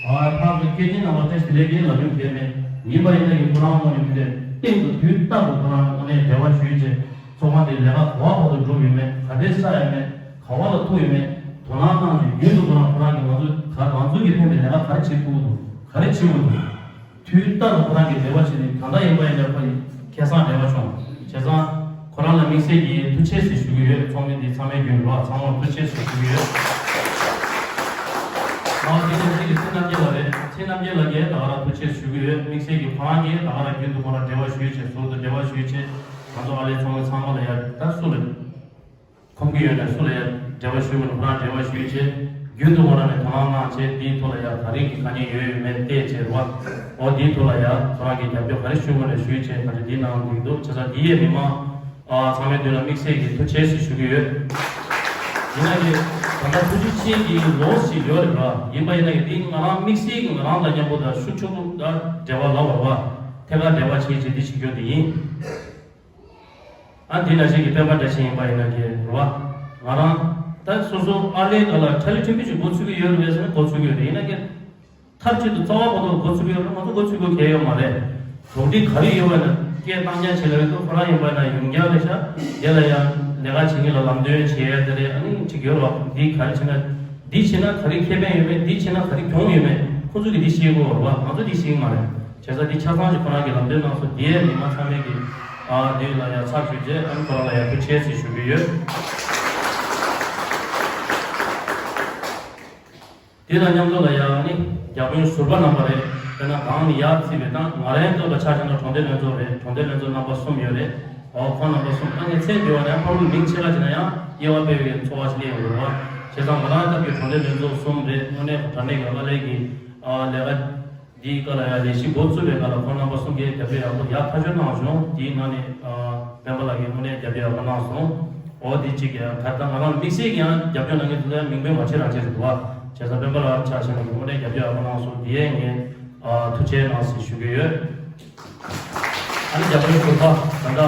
ཨ་ཕར་དུ་སྐད་ཆའི་ནང་ལ་ཏེ་ཞི་ལེ་གེ་ལ་ཡོད་དེ་མེད་ཡིན་པ་ཡིན་ན་ཡིན་ཁོ་རང་ངོས་ནས་མི་འདོད་སྟེང་དུ་དུས་རྟག་ཏུ་ཁོ་རང་ངོས་ནས་འབྲེལ་བ་ཞུས་བྱས་ཚོགས་ཁང་དེ་ལས་ཀ་ག་བ་བར་དུ་འགྲུབ་ཡོད་མེད་ག་འདྲས་ཆགས་ཡོད་མེད་ག་བ་ལ་ཐུག་ཡོད་མེད་དོ་སྣང་གནང་བྱས་རྒྱུན་དུ་ཁོ་རང་ཁོ་རང་གི་ང་ཚོ་ག་ང་ཚོ་གི་ཕན་པའི་ལས་ཀ་ག་རེ་བྱེད་ཐུབ་འདུག་ག་རེ་བྱེད་དགོས་འདུག་དུས་ལྟར་ཁོ་རང་གིས་འབྲེལ་བ་བྱས་ནས་ད་ལྟ་ཡིན་པ་ཡིན་ན་ཁོ་ཡིས་ཁ་སང་འབྲེལ་བ་བྱུང་། བྱས་ཙང་ཁོ་རང་ལ་དམིགས་བསལ་གྱིས་ཐུགས་རྗེ་ཆེ་ཞུ་གི་ཡོད། ཚོགས་མི་འདི་ཚང་མའི་རྒྱུན་རེད་བ། ཚང་མར་ཐུགས་རྗེ་ཆེ་ཞུ་གི་ཡོད། ཨ་དེ་ནས་གཅིག་གི་ཚེ་རྣམ་རྒྱལ་ལགས་རེད། ཚེ་རྣམ་རྒྱལ་ལགས་ཀྱིས་ད་ག་རང་ཐུགས་རྗེ་ཆེ་ཞུ་གི་ཡོད། དམིགས་བསལ་གྱིས་ཁོ་རང་གིས་ད་ག་རང་རྒྱུན་དུ་ཁོ་རང་འབྲེལ་བ་ཞུས་བྱས་ཟུར་དུ་འབྲེལ་བ་ཞུས་བྱས་ང་ཚོ་ཨ་ལས་ཚོགས་མི་ཚང་མ་ལ་ཡ་ད་སུ་ལ། ཁོམ་གྱི་ཡོད་ན་སུ་ལ་ཡང་འབྲེལ་བ་ཞུས་པ་ན་ཁོ་རང་འབྲེལ་བ་ཞུས་བྱས་རྒྱུན་དུ་ཁོ་རང་ནས་དོ་སྣང་གནང་བྱས་དེའི་ཐོག་ལ་ཡང་ག་རེ་གི་དཀའ་ངལ་ཡོད་ཡོད་མེད་བལྟས་བྱས་རེད་བ། འོ་དེའི་ཐོག་ལ་ཡང་ཁོ་རང་གི་རྒྱབ་སྐྱོར་ག་རེ་ཞུ་དགོས་ན་ཞུས་བྱས་ག་རེ་འདི་གནང་འདུག་འདུག་བྱས་ཙང་འདི་ཡས་མི་མང་ཨ་ཚང་མའི་མདུན་ལ་དམིགས་བསལ་གྱི་ཐུགས་རྗེ་ཆེ་ཞུ་གི་ཡོད། ཡིན་ན་གི་ད་ལྟ་ཐུགས་རྗེ་ཆེ་གི་ལོ་ཞིག་ཡོད་རེད་བ། ཡིན་པ་ཡིན་ན་གི་འདི་ང་རང་དམིགས་བསལ་གྱི་ང་རང་དང་མཉམ་པོ་དང་ཤུགས་ཆུང་ངུ་ད་འབྲེལ་བ་ལབ་པ་རེད་བ། ཐད་ཀར་འབྲེལ་བ་བྱས་བྱས་འདི་བྱེད་རྒྱུ་འདི་ཡིན། ཨ་འདི་ན་གཞན་གྱི་སྤེན་པ་འདྲ་ཞིག་ཡིན་པ་ཡིན་ན་གི་རེད་བ། ང་རང་ད་སོ་སོ་ཨ་ལས་ཀ་ལ་ཁྲ་ལི་ཁྲིམ་བུ་ཞིག་འགོ་ཚུགས་ཀྱི་ཡོད་རེད་པས་ཟེར་ན་འགོ་ཚུགས་ཀྱི་ཡོད་རེད། ཡིན་ན་གི་མཐར་གཅིག་ཏུ་རྩ་བ་བར་དུ་འགོ་ཚུགས་ཀྱི་ཡོད་རེད། ང་ཚོ་འགོ་ཚུགས་དགོས་གལ་ཡོད་མ་རེད། གྲོགས་འདི་ག་རེ་ཡོད་པ་ན་སྐད་བཏང་རྐྱང་བྱེད་ལ་རེད་འདུག་ཁོ་རང་ཡིན་པ་ན་ཡོང་རྐྱང་རེད་ཤག་དེ་ལ་ཡང་ལས་ཀ་བྱེད་མཁན་ལ་ལམ་སྟོན་བྱེད་ཡ་དེ་རེད། ཨ་ནི་གཅིག་ཡོད་རེད་བ། འདི་ག་རེ་བྱེད་ན་འདི་བྱེད་ན་ག་རེ་ཁེ་ཕན་ཡོད་མེད་འདི་བྱེད་ན་ག་རེ་གྱོང་ཡོད་མེད་ཁོ་ཚོ་གིས་འདི་ཤེས་དགོས་རེད་བ། ང་ཚོ་འདི་ཤེས་ཀྱི་མ་རེད། བྱས་ཙང་འདི་ཆ་ཚང་ཞིག་ཁོ་རང་གིས་ལམ་སྟོན་གནང་སོང་། དེ་མི་མང་ཚང་མས་ཀྱིས་ཨ་འདི་ལ་ཡང་ཚབ་ཞུས་རྗེས་ཨ་ནི་ཁོ་རང་ལ་ཡང་ཐུགས་རྗེ་ཆེ་ཞུ་གི་ཡོད། དེ་དང་མཉམ་དུ་ལ་ཡང་ནི་བརྒྱ་དཔོན་ཟུར་པ་རྣམ་པ་རེད། དཔེར་ན་གང་ནི་ཡར་བརྩིས་པའི་སྟངས་ང་རའི་སྟོབས་ལ་ཆ་བཞག་ན་གྲོང་སྡེ་ལྷན་ཚོགས་རེད། གྲོང་སྡེ་ལྷན་ཚོགས་རྣམ་པ་གསུམ་ཡོད་རེད། ཨོ་ཁོང་རྣམ་པ་གསུམ་ཨ་ནི་མཚན་བརྗོད་པ་ནས་ཕ་རོལ་མིང་ཆེ་ཁ་ཅིག་ན་ཡང་དབྱེ་བ་སྤེལ་བའི་ཚོར་བ་ཞིག་སླེབས་ཡོང་གི་རེད་བ། བྱས་ཙང་ང་རང་སྐབས་ཀྱི་གྲོང་སྡེ་ལྷན་ཚོགས་གསུམ་རེད། དངོས་གནས་དྲང་གནས་ཀྱི་ཨ་ལས་ཀྱི་ཨ་ལས་ཀ་འདིའི་སྐབས་ལ་ཡང་ལས་གཞི་འགོ་བཙུགས་པའི་སྐབས་ལ་ཁོང་རྣམ་པ་གསུམ་གྱིས་རྒྱབ་སྐྱོར་ཡག་པོ་ཡག་ཐག་ཆོད་གནང་བྱུང་། དེའི་ནང་ནས་ཨ་སྤེན་པ་ལགས་ཀྱིས་དངོས་གནས་རྒྱབ་སྐྱོར་ཡག་པོ་གནང་སོང་། འོ་འདི་གཅིག་ཡང་ད་ལྟ་ང་རང་དམིགས་བསལ་གྱི་ཡང་རྒྱབ་སྐྱོར་གནང་མཁན་དེ་ཚོ་ཡང་མིང་དཔེ་མ་བྱེད་རང་བྱེད་རེད་འདུག་བ། བྱས་ཙང་སྤེན་པ་ལགས་ཆ་བཞག་ན་དངོས་གནས་རྒྱབ་སྐྱོར་ཡག་པོ་གནང་སོང་། འདི་ཡས་ངས་ཨ་ཐུགས་རྗེ་གནང་ཟེར་ཞུ་གི་ཡོད། ཨ་ནི་རྒྱ་བོད་ཟུར་པ་ད་ལྟ་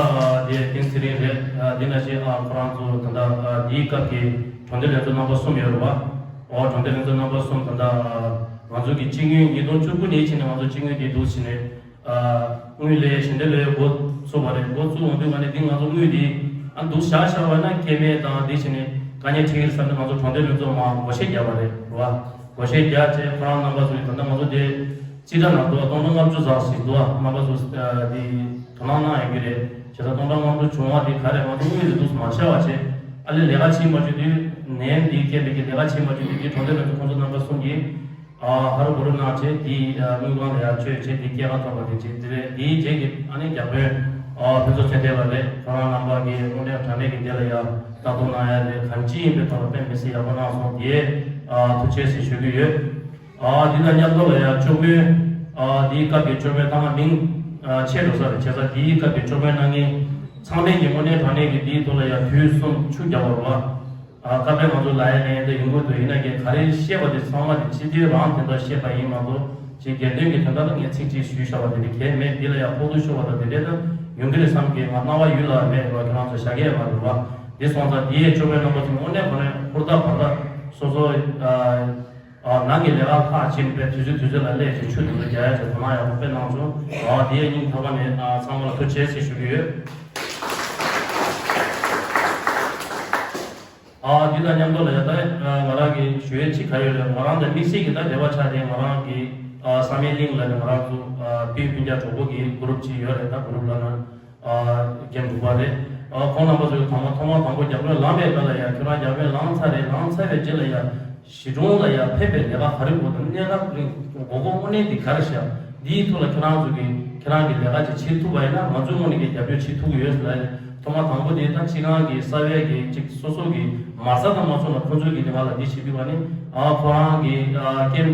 འདི་ཏིང་ཚེ་རིང་རེད། འདི་ན་གཞན་ཨ་ཁོ་རང་ཚོ་ད་ལྟ་འདིའི་སྐབས་ཀྱི་གྲོང་སྡེ་ལྷན་ཚོགས་རྣམ་པ་གསུམ་ཡོད་རེད་བ། འོ་གྲོང་སྡེ་ལྷན་ཚོགས་རྣམ་པ་གསུམ་ད་ལྟ་ང་ཚོ་གི་སྤྱི་དངུལ་ཉིས་སྟོང་བཅུ་དགུ་ནས་ཕྱིན་ནས་ང་ཚོ་སྤྱི་དངུལ་འདི་འདུག་ཕྱིན་ནས་དངུལ་ལས་ཞིང་སྡེ་ལས་འགོ་ཚུགས་པ་རེད། འགོ་ཚུགས་འོང་དུས་ང་ནས་འདི་ང་ཚོ་དངུལ་འདི་ཨ་འདུག་བཞག་བཞག་པ་ན་སྐྱེ་དམན་དང་འདི་ཕྱིན་ནས་དཀའ་ངལ་འཕྲད་ཀྱི་རེད་བསམ་ནས་ང་ཚོ་གྲོང་སྡེ་ལྷན་ཚོགས་མར་བགོ་བཤའ་བརྒྱབ་པ་རེད་བ། བགོ་བཤའ་བརྒྱབ་བྱས་ཁོ་རང་རྣམ་པ་ཚོ་ནས་ད་ལྟ་ང་ཚོ་འདི་སྤྱི་ཟླ་ནང་དུ་སྟོང་ཕྲག་ལྔ་བཅུ་ཙམ་ཞིག་འདུག་བ། རྣམ་པ་ཚོ་འདི་དོ་སྣང་གནང་ཡོང་གི་རེད། བྱས་ཙང་སྟོང་ཕྲག་ལྔ་བཅུ་བྱུང་བ་འདི་ག་རེ་ང་ཚོ་དངུལ་འདི་འདུག་མ་བཞག་པ་བྱས་ཨ་ལས་ལས་ཀ་བྱེད་མ་བཅུག་དུས་ནད་ཡམས་འདིའི་རྐྱེན་པས་ཀྱི་ལས་ཀ་བྱེད་མ་བཅུག་དུས་འདི་གྲོང་སྡེ་ལྷན་ཚོགས་ཁོང་ཚོ་རྣམ་པ་གསུམ་གྱིས་ཨ་ཧ་རུ་བུ་རུ་གནང་བྱས་འདི་དངུལ་ཁང་ལ་ཡར་བཅོལ་བྱས་འདི་སྐྱེད་ཀ་ཐོབ་པ་དེ་བྱས། འདི་རེད། འདིའི་རྗེས་ཀྱི་ཨ་ནི་རྒྱ་བོད་ཨ་ཕུན་ཚོགས་ཚེ་བརྟན་ལགས་རེད། ཁོ་རང་རྣམ་པ་གིས་དངོས་གནས་དྲང་གནས་ཀྱི་འདི་ལ་ཡར་ལྟ་རྟོག་གནང་ཡ་རེད། གང་ཅི་ཡིན་པའི་ཐོག་ལ་དཔེ་མི་སྲིད་ཡག་པོ་གནང་སོང་། དེ་ཨ་ཐུགས་རྗེ་ཆེ་ཞུ་གི་ཡོད། ཨ་འདི་དང་མཉམ་དུ་ལ་ཡང་སྐྱོར་དཔོན་ཨ་འདིའི་སྐབས་ཀྱི་སྐྱོར་དཔོན་ད་ང་མིང་ཨ་ཆད་འགྲོ་ས་རེད། བྱས་ཙང་འདིའི་སྐབས་ཀྱི་སྐྱོར་དཔོན་གནང་མཁན་ཚང་མས་ཀྱི་དངོས་གནས་དྲང་གནས་ཀྱི་འདིའི་ཐོག་ལ་ཡང་དུས་གསུམ་ཆུ་རྒྱག་པ་རེད་བ། ཨ་སྐབས་རེ་ང་ཚོ་ལ་ཡ་ལན་དེ་ཡོང་གི་འདུག་ཡིན་ན་ཀྱང་ག་རེ་བཤད་པ་དེ་ཚང་མ་དེ་སྤྱི་འཐུས་རང་དེ་འདྲ་བཤད་པ་ཡིན་མ་གཏོགས་ཅིག་སྒེར་དོན་གྱི་དོན་དག་ལ་ངས་ཚིག་གཅིག་ཞུས་བཞག་པ་དེ་འདྲ་གལ་མེད། འདི་ལ་ཡང་ཕོག་ཐུག་ཤོར་བ་དང་དེ་འདྲ་ད་ཡོང་གི་རེད་བསམ་གྱི་ང་རྣ་བ་ཡུལ་ལ་མེད་རེད་བ། ཁྱེད་རང་ཚོ་བཞག་གི་ཡོད་མ་རེད་བ། འདི་སོང་ཙང་འདི་ཡས་སྐྱོར་དཔོན་རྣམ་པ་ཚོ་དངོས་གནས་ཁོ་ནས་ཧུར་ཐག་བར་ཐག་སོ་སོ་ཨ་ནང་གི་ལས་ཀ་ལྷག་ཕྱིན་པའི་དུས་ཚོད་དུས་ཚོད་ལ་སླེབས་བྱས་ཆུ་དེ་ཚོ་རྒྱག་ཡ་བྱས་དོ་སྣང་ཡག་པོ་དཔེ་གནང་སོང་། ཨ་འདི་ཡས་སྙིང་ཐག་པ་ནས་ཨ་ཚང་མ་ལ་ཐུགས་རྗེ་ཆེ་ཞུ་གི་ཡོད། ཨ་འདི་དང་མཉམ་དུ་ལ་ཡ་ད་ང་རང་གི་ཞུ་ཡས་གཅིག་ག་ཡོད་རེད། ང་རང་དང་དམིགས་བསལ་གྱི་ད་འབྲེལ་བ་ཆགས་ཏེ་ང་རང་གི་ཨ་བསམ་ཡས་གླིང་ལ་ནི་ང་རང་ཚོ་ཨ་སྤུན་སྤུན་ཀྱག་གྲོགས་པོ་གི་གུ་རུབ་ཅིག་ཡོད་རེད། ད་གུ་རུབ་ལ་ན་ཨ་རྒན་འབྲུག་པ་རེད། ཨ་ཁོང་རྣམ་པ་ཚོས་དང་པོ་ཐོག་མ་དང་པོ་རྒྱབ་སྐྱོར་ལངས་པའི་སྐབས་ལ་ཡ་ཁྱོད་རང་རྒྱབ་སྐྱོར་ལངས་ཚར་རེད། ལངས་ཚར་བའི་རྗེས་ལ་ཡ་གཞིས་གྲོང་ལ་ཡ་ཕན་པའི་ལས་ཀ་ག་རེ་དགོས་དང་གནས་སྐབས་རིང་དགོས་མཁོ་དངོས་གནས་དེ་ག་རེ་ཤག་འདིའི་ཐོག་ལ་ཁྱེད་རང་ཚོ་གིས་ཁྱེད་རང་གི་ལས་ཀ་ཅིག་བྱེད་ཐུབ་པ་ཡིན་ན་ང་ཚོའི་ངོས་ནས་ཀྱི་རྒྱབ་སྐྱོར་བྱེད་ཐུབ་ཀྱི་ཡོད་ཟེར་ལ། ཐོག་མ་དང་པོ་དེ་ད་ཕྱི་ནང་གི་ས་བལ་གྱི་ཅིག་སོ་སོ་གི་མ་རྩ་དང་མ་ཚོགས་ན་ཁོང་ཚོས་གི་དེ་བ་ལ་འདི་བྱེད་དུས་བ་ནི་ཨ་ཁོ་རང་གི་ཨ་ཀེམ་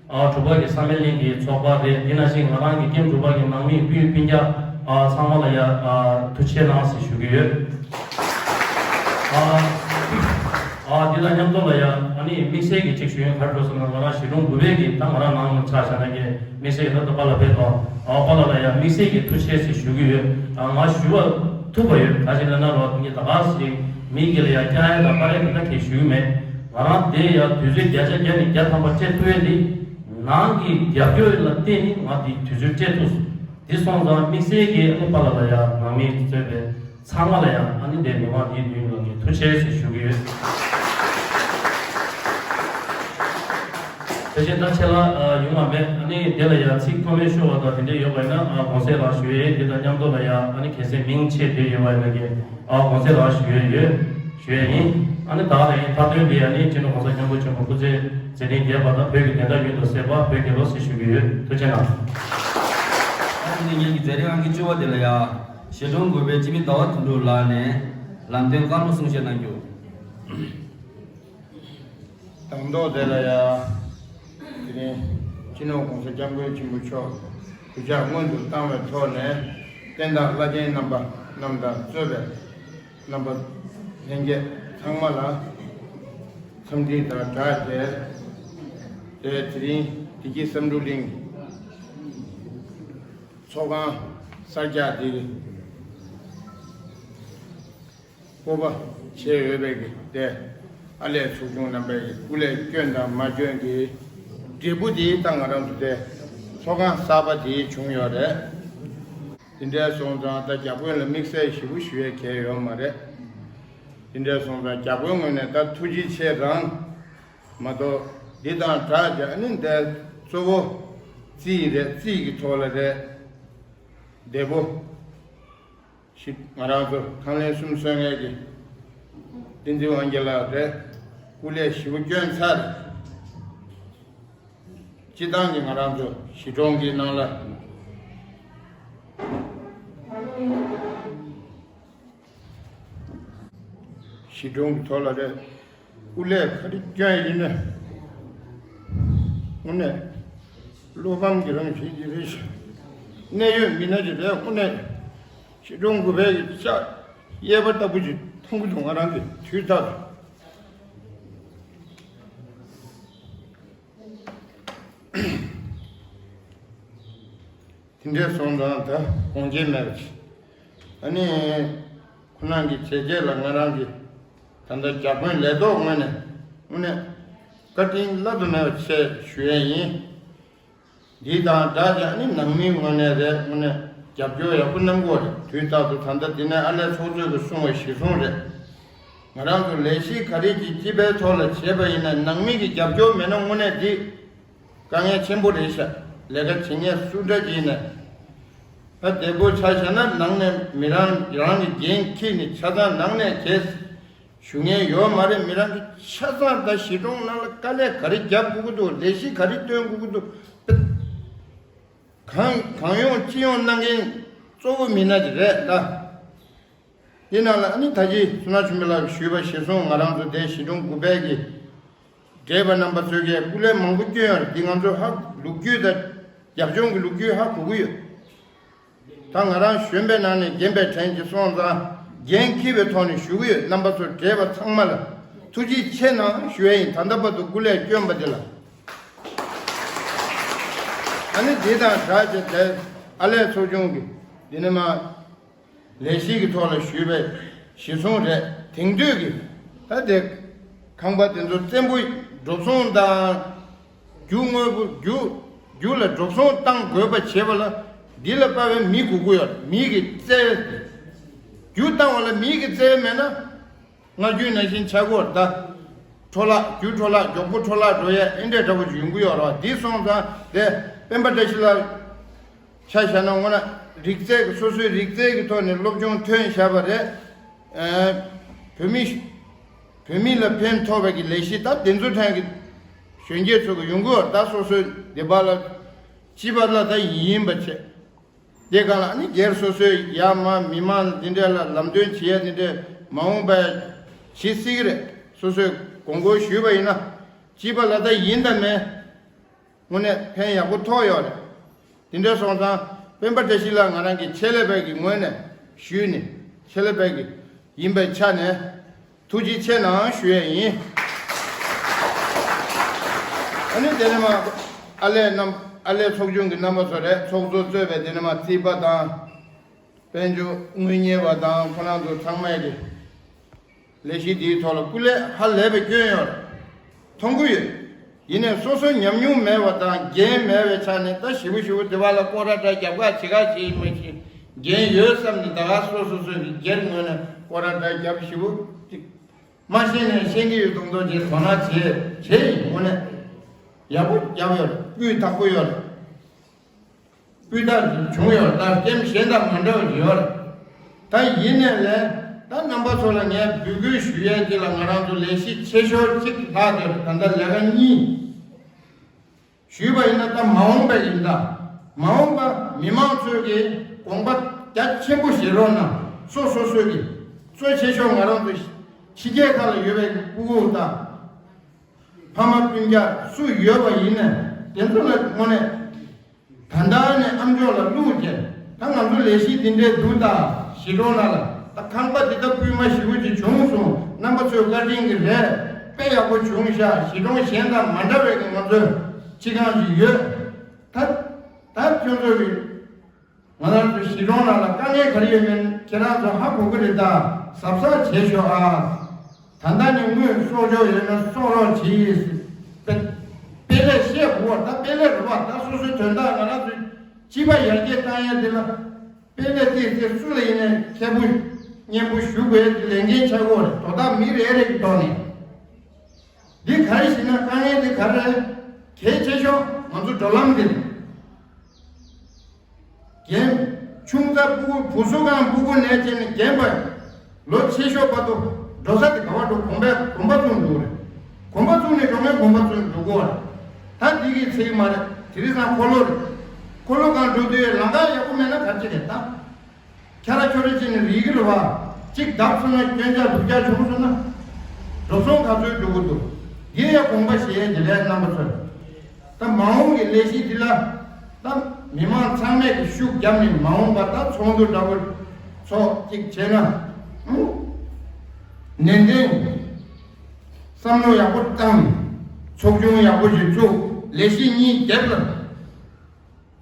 ཨ་དྲུག་པ་གི་བསམ་ཡས་གླིང་གི་ཚོགས་པ་རེད། དེ་ནང་བཞིན་ང་རང་གི་ཀེམ་དྲུག་པ་གི་ནང་མི་སྤུན་སྤུན་ཀྱག་ཨ་ཚང་མ་ལ་ཡ་ཨ་ཐུགས་རྗེ་ཆེ་གནང་ཟེར་ཞུ་གི་ཡོད། ཨ་ཨ་འདི་དང་མཉམ་དུ་ལ་ཡ་ཨ་ནི་དམིགས་བསལ་གྱི་ཅིག་ཞུ་ཡོན་ག་རེ་འགྲོ་སོང་ན་ང་རང་གཞིས་གྲོང་དགུ་པའི་གི་ད་ང་རང་ནང་ཆ་བཞག་ན་གི་དམིགས་བསལ་གྱི་ད་ད་པཱ་ལགས་ཕེབས་དང་ཨ་པཱ་ལགས་ལ་ཡ་དམིགས་བསལ་གྱི་ཐུགས་རྗེ་ཆེ་ཟེར་ཞུ་གི་ཡོད། ཨ་ང་ཞུ་བ་ཐུབ་པ་ཡོད། ག་ཅི་ལ་ན་རོགས་ངས་ད་ག་ཟེ་མི་གི་ལ་ཡ་སྐྱ་ཡ་དང་པར་ཡ་ད་ད་གས་ཞུ་གི་མེད། ང་རང་དེ་ཡ་དུས་ཚོད་བརྒྱ་ཆ་བརྒྱ་ནས་བརྒྱ་ཐམ་པ་སྤྲད་ཐུབ་ཡ་དེ་ནང་གི་རྒྱབ་སྐྱོར་ལ་བརྟེན་ནས་ང་དེ་དུས་ཚོད་སྤྲད་ཐུབ་སོང་། དེ་སོང་ཙང་དམིགས་བསལ་གྱི་ཨ་ནི་པཱ་ལགས་ལ་ཡ་ནང་མི་གཙོས་པའི་ཚང་མ་ལ་ཡང་ཨ་ནི་འདིར་མི་མང་འདིའི་མདུན་ལ་ངས་ཐུགས་རྗེ་ཆེ་ཞུ་གི་ཡོད། དེ་བཞིན་ད་ཆེད་ལ་ཡོང་བ་མེད། ཨ་ནི་དེ་ལ་ཡང་ཚིག་ཐོག་མའི་ཤོར་བ་དང་དེ་འདྲ་ཡོད་པ་ཡིན་ན་ཨ་དགོངས་སེལ་རང་ཞུ་ཡས། དེ་དང་མཉམ་དུ་ལ་ཡང་ཨ་ནི་གལ་སྲིད་མིང་ཆད་བསྡད་ཡོད་པ་ཡིན་ན་གི་ཨ་དགོངས་སེལ་རང་ཞུ་ཡས་ཡོད། ཞུ་ཡས་ཡིན། ཨ་ནི་ད་ལ་ཡིན་མཐའ་དོན་འདི་ཨ་ནི་སྤྱི་ནོར་གོང་ས་སྐྱབས་མགོན་ཆེན་པོ་སྐུ་ཚེ་མཛད་འཕྲིན་རྒྱས་པ་དང་བོད་ཀྱི་བདེན་མཐའ་མྱུར་དུ་གསལ་བར་བོད་རྒྱལ་ལོ་ཟེར་ཞུ་གི་ཡོད། ཐུགས་རྗེ་གནང་། ཨ་ནི་ངེད་ཀྱི་མཛད་རིམ་ཨང་ཀི་བཅུ་པ་དེ་ལ་ཡ། གཞིས་གྲོང་དགུ་པའི་སྤྱི་མི་ཟླ་བ་དོན་གྲུབ་ལགས་ནས་ལམ་སྟོན་བཀའ་སློབ་གསུང་བཤད་གནང་རྒྱུ། དང་ཐོག་དེ་ལ་ཡ། དེ་རིང་སྤྱི་ནོར་གོང་ས་སྐྱབས་མགོན་ཆེན་པོ་མཆོག་གུས་ཕྱག་སྔོན་དུ་བཏང་བའི་ཐོག་ནས་རྟེན་དང་བླ་ཆེན་རྣམ་པ་རྣམས་དང་གཙོས་པའི་རྣམ་པ་ལྷན་རྒྱས་ཚང་མ་ལ་འཚམས་འདྲི་དང་སྦྲགས་ཏེ། དེ་དེ་རིང་བདེ་སྐྱིད་བསམ་འགྲུབ་གླིང་ཚོགས་ཁང་གསར་རྒྱག་འདི་སྤོབས་པ་བྱེད་འོས་པའི་གི་དེ་ཨ་ལས་ཚོགས་ཆུང་རྣམ་པའི་གི་སྐུ་ལས་སྐྱོན་དང་མ་སྐྱོན་གྱི་འབྲས་བུ་དེ་ད་ང་རང་ཚོ་དེ་ཚོགས་ཁང་གསར་པ་དེ་བྱུང་ཡོད་རེད། དེ་འདྲའི་སོང་ཙང་ད་རྒྱ་དཔོན་ལ་དམིགས་བསལ་ཞེ་པོ་ཞུ་ཡས་གལ་ཡོད་མ་རེད། དེ་འདྲའི་སོང་ཙང་རྒྱ་དཔོན་ངོས་ནས་ད་ཐུགས་རྗེ་ཆེ་རང་མ་གཏོགས་འདི་དང་སྦྲགས་ཀྱི་ཨ་ནི་འདི་གཙོ་བོ་རྩིས་རེད། རྩིས་ཀྱི་ཐོག་ལ་རེད། འདས་པོ་ཞིག་ང་རང་ཚོ་ཁང་ལན་གསུམ་གསོལ་མཁན་གྱི་བསྟན་འཛིན་དབང་རྒྱལ་ལགས་རེད། སྐུ་ལས་ཞེ་པོ་སྐྱོན་ཚར། སྤྱི་བཏང་གི་ང་རང་ཚོ་གཞིས་གྲོང་གི་ནང་ལ་གཞིས་གྲོང་གི་ཐོག་ལ་རེད། སྐུ་ལས་ག་རེ་སྐྱོན་ཡིན་ན་དངོས་གནས་བློ་ཕམ་གྱི་རང་བཞིན་གྱི་རེད་ཤག་གནད་ཡོད་མི་སྣ་ཅིག་རེད། དངོས་གནས་གཞིས་གྲོང་དགུ་པའི་གི་ཤག་གཡས་པ་ལྟ་བུ་ཅིག་མཐོང་གི་འདུག་ང་རང་གི་དུས་རྟག་ཏུ། དེ་འདྲས་སོང་ཙང་ད་དགོངས་འགལ་མེད་པ་ཅིག་ཨ་ནི་ཁོ་རང་གི་བྱས་རྗེས་ལ་ང་རང་གི་ད་ལྟ་རྒྱ་དཔོན་ལས་ཐོག་ངོས་ནས་དངོས་གནས་བཀའ་དྲིན་བླ་ན་མེད་པ་ཆེ་ཞུ་ཡས་ཡིན། འདི་དང་སྦྲགས་ཀྱི་ཨ་ནི་ནང་མིའི་ངོས་ནས་རེད། དངོས་གནས་རྒྱབ་སྐྱོར་ཡག་པོ་གནང་གི་ཡོད་རེད། དུས་རྟག་ཏུ་ད་ལྟ་འདི་ནས་ཨ་ལས་ཚོགས་གཙོས་ཀྱིས་གསུངས་པ་གཞིར་བཟུང་རེད། ང་རང་ཚོ་ལས་གཞི་ག་རེ་ཅིག་སྤྱི་པའི་ཐོག་ལ་བྱས་པ་ཡིན་ན་ནང་མི་གི་རྒྱབ་སྐྱོར་མེད་ན་དངོས་གནས་འདི་དཀའ་ངལ་ཆེན་པོ་རེད་ཤག་ལས་ཀ་བྱེད་མཁན་སུ་འདྲ་ཅིག་ཡིན་ན། ད་བདེ་པོ་ཆ་བཞག་ན་ནང་ནས་མི་རང་རང་གི་འགན་འཁྱེར་ནས་ཆ་ཚང་ནང་ནས་བྱས་ཞུ་མཁན་ཡོད་མ་རེད། མི་རང་གི་ཆ་ཚང་ད་གཞིས་གྲོང་ནང་ལ་དཀའ་ལས་ག་རེ་རྒྱབ་དགོས་ཀྱི་འདུག་ལས་གཞི་ག་རེ་སྟོན་དགོས་ཀྱི་འདུག་གང་གང་ཡོང་ཅི་ཡོང་གནང་མཁན་གཙོ་བོ་མི་སྣ་དེ་རེད་ད། དེ་ནང་ལ་ཨ་ནི་ད་གིན་བསོད་ནམས་ཆོས་འཕེལ་ལགས་ཞུས་པ་གཞིར་བཟུང་ང་རང་ཚོ་དེ་གཞིས་གྲོང་དགུ་པའི་གི་བགྲེས་པ་རྣམ་པ་ཚོས་ཀྱི་སྐུ་ལས་མང་པོ་བསྐྱོན་ཡོད་རེད། འདི་ང་ཚོ་ཧ་ལུག་རྒྱུད་དང་རྒྱབ་ལྗོངས་ཀྱི་ལུག་རྒྱུད་ཧ་གོ་གི་ཡོད། ད་ང་རང་གཞོན་པའི་ནང་ནས་རྒན་པའི་གྲས་ཀྱི་སོང་ཙང་འགན་འཁྱེར་བའི་ཐོག་ནས་ཞུ་གི་ཡོད། རྣམ་པ་ཚོ་བགྲེས་པ་ཚང་མ་ལ་ཐུགས་རྗེ་ཆེ་གནང་ཞུ་ཡ་ཡིན། ད་ལྟ་བར་དུ་སྐུ་ལས་བསྐྱོན་པ་དེ་ལ། ཨ་ནི་དེ་དང་སྦྲགས་བྱས་ཏེ་ཨ་ལས་ཚོགས་ཆུང་གི་འདི་ནས་མ་ལས་གཞི་གི་ཐོག་ལ་ཞུས་པའི་གཞི་བཟུང་རེད། དེང་དུས་ཀྱི་ད་དེ་ཁང་པ་དེ་ཚོ་བཙན་པོ་འགྲོ་སོང་དང་རྒྱུ་དངོས་པོ་རྒྱུ་རྒྱུ་ལ་འགྲོ་སོང་བཏང་དགོས་པ་བྱེད་པ་ལ་འདི་ལ་དཔའ་བའི་མི་དགོས་ཀྱི་ཡོད། མི་གི་རྩལ་རྒྱུ་བཏང་བ་ལ་མི་གི་རྩལ་མེད་ན། སྔ་རྒྱུན་ནང་བཞིན་ཆག་གི་ཡོད་རེད་ད། འཕྲོ་བརླག་རྒྱུ་འཕྲོ་བརླག་མགྱོགས་པོ་འཕྲོ་བརླག་འགྲོ་ཡས་ཨེ་འདྲས་འདྲ་པོ་ཅིག་ཡོང་གི་ཡོད་རེད་བ། འདི་སོང་ཙང་དེ་སྤེན་པ་བཀྲ་ཤིས་ལགས་ཆ་བཞག་ན་དངོས་གནས་རིག་རྩལ་གྱི་སོ་སོའི་རིག་རྩལ་གྱི་ཐོག་ནས་སློབ་སྦྱོང་ཐོན་བཞག་པ་རེད། ཨ་བོད་མི་བོད་མི་ལ་ཕན་ཐོགས་པའི་གི་ལས་གཞི་ད་དེ་ཚོ་ཐོན་གི་གཞོན་སྐྱེས་ཚོ་གི་ཡོང་གི་ཡོད་རེད་ད། སོ་སོའི་སྡེ་པ་ལ་སྤྱི་པ་ལ་ད་ཡིན་ཡིན་པ་བྱས། དེ་ག་ལ་ནི་སྒེར་སོ་སོའི་ཡར་མར་མི་མང་འདི་འདྲ་ལ་ལམ་སྟོན་བྱེད་ཡ་འདི་འདྲ་མ་འོངས་པ་བྱེད་སྲིད་ཀྱི་རེད། སོ་སོས་དགོངས་སྐོར་ཞུས་པ་ཡིན་ན་སྐྱིད་པ་ལ་ད་ཡིན་དང་མེད། དངོས་གནས་ཕན་ཡག་པོ་ཐོགས་ཡོད་རེད། དེ་འདྲ་སོང་ཙང་སྤེན་པ་བཀྲ་ཤིས་ལགས་ང་རང་གི་ཆེད་ལས་པའི་གི་ངོས་ནས་ཞུས་ནས་ཆེད་ལས་པའི་གི་ཡིན་པའི་ཆ་ནས་ཐུགས་རྗེ་ཆེ་གནང་ཞུ་ཡས་ཡིན། ཨ་ནི་དེ་ནས་མ་ཨ་ལས་རྣམ་ཨ་ལས་ཚོགས་ཆུང་གི་རྣམ་པ་ཚོ་རེད། ཚོགས་གཙོ་གཙོས་པའི་དེ་ནས་མ་རྩིས་པ་དང་དཔལ་འབྱོར་དངུལ་གཉེར་བ་དང་ཁོ་རང་ཚོ་ཚང་མས་ཀྱི་ལས་གཞི་འདིའི་ཐོག་ལ་སྐུ་ལས་ཧ་ལས་པའི་སྐྱོན་ཡོད་རེད། མཐོང་གི་ཡོད། ཡིན་ནའི་སོ་སོ་ཉམས་མྱོང་མེད་པ་དང་འགན་མེད་པའི་ཆ་ནས་ད་ཞེ་པོ་ཞེ་པོ་དེ་བ་ལ་སྐོར་ར་འདྲ་རྒྱབ་ཁ་བྱེད་ཁ་བྱེད་མི་ཤེས། འགན་ཡོད་བསམ་ནས་ད་ག་སོ་སོ་སོ་གི་སྒེར་ངོས་ནས་སྐོར་ར་འདྲ་རྒྱབ་ཞེ་པོ་ཅིག་མ་ཤེས་ནས་ཤེས་ཀྱི་ཡོད་མདོག་མདོག་བྱས་དོ་སྣང་བྱེད་བྱེད་ཡིན། དངོས་གནས་ཡག་པོ་རྒྱབ་ཡོད་རེད། སྤུས་དག་པོ་ཡོད་རེད། སྤུས་དག་བྱུང་ཡོད། ད་སྐྱེམས་གཞན་དང་མ་འདྲ་བ་ཡོད་རེད། ད་ཡིན་ནའི་ལས་ད་རྣམ་པ་ཚོ་ལ་ངས་འབོད་སྐུལ་ཞུ་ཡས་ཅིག་ལ་ང་རང་ཚོ་ལས་གཞི་ཆེ་ཤོས་གཅིག་ལྷག་དེར་ད་ལྟ་ལས་ཀ་གཉིས་ཞུས་པ་ཡིན་ན་ད་མ་འོངས་པ་ཡིན། ད་མ་འོངས་པ་མི་མང་ཚོས་ཀྱི་དགོངས་པ་རྒྱ་ཆེན་པོ་བཞེས་རོགས་གནང་། སོ་སོ་སོས་ཀྱི་གཙོ་ཆེ་ཤོས་ང་རང་ཚོ་ཕྱི་རྒྱལ་ཁག་ལ་ཡོད་པའི་སྤུ་གུ་དང་ཕ་མ་སྤུན་ཀྱག་སུ་ཡོད་པ་ཡིན་ནའི་དེ་ཚོ་ལ་དངོས་གནས། ད་ལྟ་ནས་ཨམ་ཅོག་ལ་བླུགས་རྗེས་ད་ང་ཚོ་ལས་གཞི་འདི་འདྲའི་འདུག་ད་གཞིས་གྲོང་ནང་ལ་ད་ཁང་པ་འདི་ད་སྐུལ་མ་ཞེ་པོ་ཅིག་བྱུང་སོང་། རྣམ་པ་ཚོས་བཀའ་དྲིན་གྱི་རེད། དཔེ་ཡག་པོ་བྱུང་ཤག་གཞིས་གྲོང་གཞན་དང་མ་འདྲ་བའི་གི་ང་ཚོའི་སྤྱི་ཁང་ཅིག་ཡོད། ད་ད་ཁྱོད་ཚོ་གི་ང་རང་ཚོ་གཞིས་གྲོང་ནང་ལ་དཀའ་ངལ་ག་རེ་ཡོད་མེད་ཁྱེད་རང་ཚོ་ཧ་གོ་གི་རེད། ད་གཟབ་གཟབ་བྱེད་ཤོག་ཨ། ད་ལྟ་ནས་དངུལ་གསོག་འཇོག་ཡོད་ན་གསོག་རོགས་གྱིས། དཔེ་དཔེ་ལས་བཤད་དགོས་པ་ད་དཔེ་ལས་རེད་པ། ད་སོ་སོའི་དོན་དག་ང་རང་ཚོའི་སྤྱི་པ་ཡར་རྒྱས་བཏང་ཡས་དེ་ལ་དཔེ་ལས་བལྟས་ཚེ་སུ་ལ་ཡིན་ནའི་མཁས་པོ་སྙན་པོ་ཞུ་དགོས་ཡས་དེ་ལས་འགན་ཆགས་ཀྱི་ཡོད་རེད། དོ་བདག་མི་རེ་རེ་གི་ཐོག་ནས་འདི་ག་རེ་ཞིག་ན་དཀའ་ངལ་འདི་ག་རེ་རེད། གལ་ཆེ་ཤོས་ང་ཚོ་འགྲོ་ལམ་འདི་རེད། རྒན། ཆུང་ཙག་སྤུ་གུ་བུ་གསོ་ཁང་སྤུ་གུ་ནས་བྱས་ནས་རྒན་པ་ལོ་ཆེ་ཤོས་བར་དུ་འགྲོ་ས་དེ་ག་བ་འགྲོ། གོམ་པ་གོམ་པ་བཙུགས་འགྲོ་རེད། གོམ་པ་བཙུགས་ནས་འགྲོ་མཁན་གོམ་པ་བཙུགས་འགྲོ་དགོས་རེད། ད་འདི་གི་ཚིག་མ་རེད། དེ་རིང་སང་འཁོར་ལོ་རེད། འཁོར་ལོ་སྒང་འགྲོ་དུས་ལམ་ཁ་ཡག་པོ་མེད་ན་ག་ཅི་རེད་ད། ཁྱ་ར་ཁྱོ་ར་བྱས་ནས་རིལ་གི་རེད་བ། གཅིག་བརྡབས་སོང་ན་སྐྱོན་ཆ་སྡུག་ཆ་བྱུང་སོང་ན། འགྲོ་སོང་ག་ཚོད་འགྲོ་གི་འདུག་འདི་ཡང་དགོངས་པ་བཞེས་ཡས་འདི་ལས་རྣམ་པ་ཚོས། ད་མ་འོངས་ཀྱི་ལས་གཞི་འདི་ལ་ད་མི་མང་ཚང་མས་ཀྱི་ཤུགས་བརྒྱབ་ནས་མ་འོངས་པ་ད་ཚོགས་འདུ་འདྲ་པོ་ཚོགས་གཅིག་བྱས་ན། ཨང་། ནན་ཏན་བསམ་བློ་ཡག་པོ་བཏང་། ཚོགས་ཆུང་ཡག་པོ་ཞིག་བཙུགས། ལས་གཞི་གཉིས་རྒྱབ་ལ་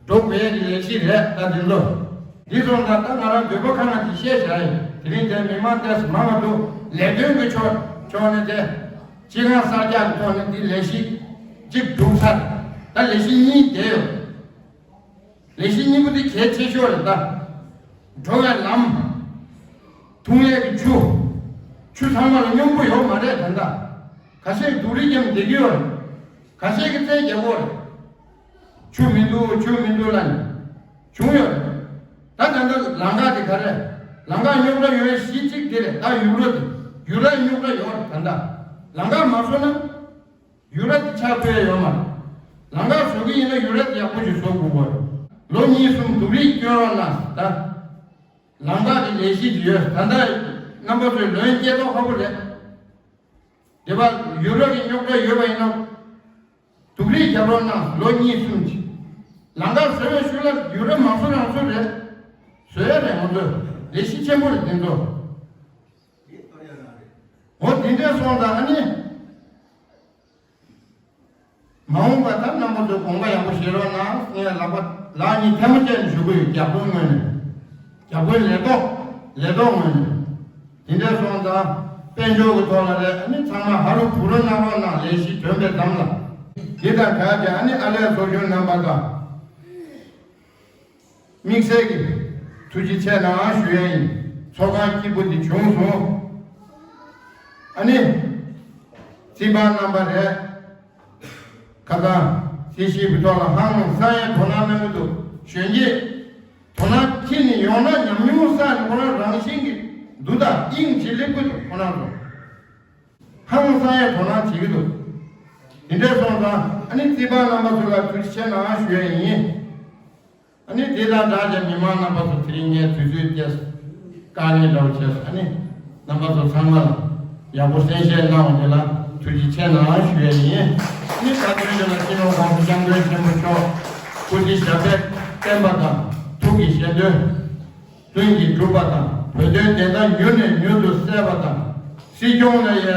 འགྲོ་དགོས་ཡ་གི་ལས་གཞི་རེད་ད་དེ་ཚོ། འདི་སོང་ཙང་ད་ང་རང་འདོད་པ་ཁ་ན་དེ་བཤད་བཞག་ཡིན། དེ་རིང་དེ་མི་མང་ཏོག་ཙམ་མང་བ་འདུག་ལས་དོན་གྱི་ཕྱོགས་ཕྱོགས་ནས་དེ་སྤྱི་ཁང་གསར་རྒྱག་གི་ཐོག་ནས་འདི་ལས་གཞི་གཅིག་སྒྲུབ་ཚར། ད་ལས་གཞི་གཉིས་བསྡད་ཡོད། ལས་གཞི་གཉིས་པོ་དེ་གལ་ཆེ་ཤོས་རེད་ད། འགྲོ་བའི་ལམ། འཐུང་ཡས་ཀྱི་ཆུ། ཆུ་ཚང་མ་ལ་སྙོམས་པོ་ཡོད་མ་རེད་ད་ལྟ། ཁ་ཤས་སྡུག་རུས་རྒྱབ་བསྡད་ཀྱི་ཡོད་རེད། ཁ་ཤས་ཀྱིས་རྩལ་རྒྱག་གི་ཡོད་རེད། ཆུ་མི་འདུག་ཆུ་མི་འདུག་ལབ་ནས་བྱུང་ཡོད་རེད། ད་ད་ལྟ་ལམ་ཁ་དེ་ག་རེད། ལམ་ཁ་རྙོག་དྲ་ཡོད་གཞི་གཅིག་དེ་རེད། ད་ཡུག་ར་དེ་ཡུག་ར་རྙོག་དྲ་ཡོད་རེད་ད་ལྟ། ལམ་ཁ་མ་བཟོ་ན། ཡུག་ར་དེ་ཆགས་ཐུབ་ཡ་ཡོད་མ་རེད། ལམ་ཁ་བཟོ་གི་ཡིན་ན་ཡུག་ར་དེ་ཡག་པོ་ཞིག་བཟོ་དགོས་པ་རེད། ལོ་གཉིས་གསུམ་སྡུག་རུས་སྐྱོན་རོགས་གནང་ད། ལམ་ཁ་གི་ལས་གཞི་དེ་ཡོད་ད་ལྟ། རྣམ་པ་ཚོས་ལོན་སྐྱེ་ཐོག་ཁ་པོ་རེད། དེ་བ་ཡུག་ར་གི་རྙོག་དྲ་ཡོད་པ་ཡིན་ན། སྡུག་རུས་རྒྱབ་རོགས་གནང་ལོ་གཉིས་གསུམ་གྱི། ལམ་ཁ་བཟོ་བའི་ཤུལ་ལ་ཡུག་ར་མ་བཟོ་རང་བཟོ་རེད། བཟོ་ཡ་རེད་ང་ཚོས་ལས་གཞི་ཆེན་པོ་རེད་དེ་ཚོ། འོ་དེ་འདྲས་སོང་ཙང་ཨ་ནི། མ་འོངས་པ་ད་རྣམ་པ་ཚོས་དགོངས་པ་ཡག་པོ་བཞེས་རོགས་གནང་ངས་ལག་པ་ལག་གཉིས་ཐལ་མོ་སྦྱར་ནས་ཞུ་གི་ཡོད། རྒྱ་དཔོན་ངོས་ནས། རྒྱ་དཔོན་ལས་ཐོག་ལས་ཐོག་ངོས་ནས། དེ་འདྲས་སོང་ཙང་དཔལ་འབྱོར་གྱི་ཐོག་ལ་རེད། ཨ་ནི་ཚང་མ་ཧ་རུ་བུ་རུ་གནང་རོགས་གནང་ལས་གཞི་དོན་པའི་གཏམ་ལ། འདི་དང་སྦྲགས་ཏེ་ཨ་ནི་ཨ་ལས་ཚོགས་གཞོན་རྣམ་པ་དང་། དམིགས་བསལ་གྱི་ཐུགས་རྗེ་ཆེ་གནང་ཞུ་ཡ་ཡིན། ཚོགས་ཁང་སྐྱིད་པོ་འདི་བྱུང་སོང་། ཨ་ནི། རྩིས་པ་རྣམ་པ་རེད། ཁ་སང་རྩིས་ཞིབ་ཀྱི་ཐོག་ལ་ཧང་སང་ཡ་དོ་སྣང་གནང་གི་འདུག་གཞོན་སྐྱེས་དོ་སྣང་ཁྱེད་ནི་ཡོང་ན་ཉམས་མྱོང་བསགས་ནས་ཁོ་རང་རང་བཞིན་གྱི་འདུག་ད་དབྱིངས་ཇེ་ལེགས་པོ་འདུག་ཁོ་རང་ཚོ་ཧང་སང་ཡ་དོ་སྣང་བྱེད་ཀྱི་འདུག་དེ་འདྲ་སོང་ཙང་ཨ་ནི་རྩིས་པ་རྣམ་པ་ཚོ་ལ་ཐུགས་རྗེ་ཆེ་གནང་ཞུ་ཡ་ཡིན། ཨ་ནི་དེ་དང་སྦྲགས་ཀྱི་མི་མང་རྣམ་པ་ཚོ། དེ་རིང་ངས་དུས་ཚོད་བཅད་དཀའ་ངལ་འདྲ་བོ་བྱས་སོང་། ཨ་ནི་རྣམ་པ་ཚོ་ཚང་མ་ལ་ཡག་པོ་གསན་བཞེས་གནང་བ་དེ་ལ་ཐུགས་རྗེ་ཆེ་གནང་ཞུ་ཡས་ཡིན། ཨ་ནི་ད་དུང་ཞུ་ན་སྤྱི་ནོར་༸གོང་ས་༸སྐྱབས་མགོན་ཆེན་པོ་མཆོག་སྐུ་ཚེ་ཞབས་པད་བརྟན་པ་དང་། ཐུགས་ཀྱི་བཞེད་དོན་ལྷུན་གྱིས་གྲུབ་པ་དང་། བོད་དོན་བདེན་མཐའ་མྱུར་ནས་མྱུར་དུ་གསལ་བ་དང་། སྲིད་སྐྱོང་ལ་ཡང་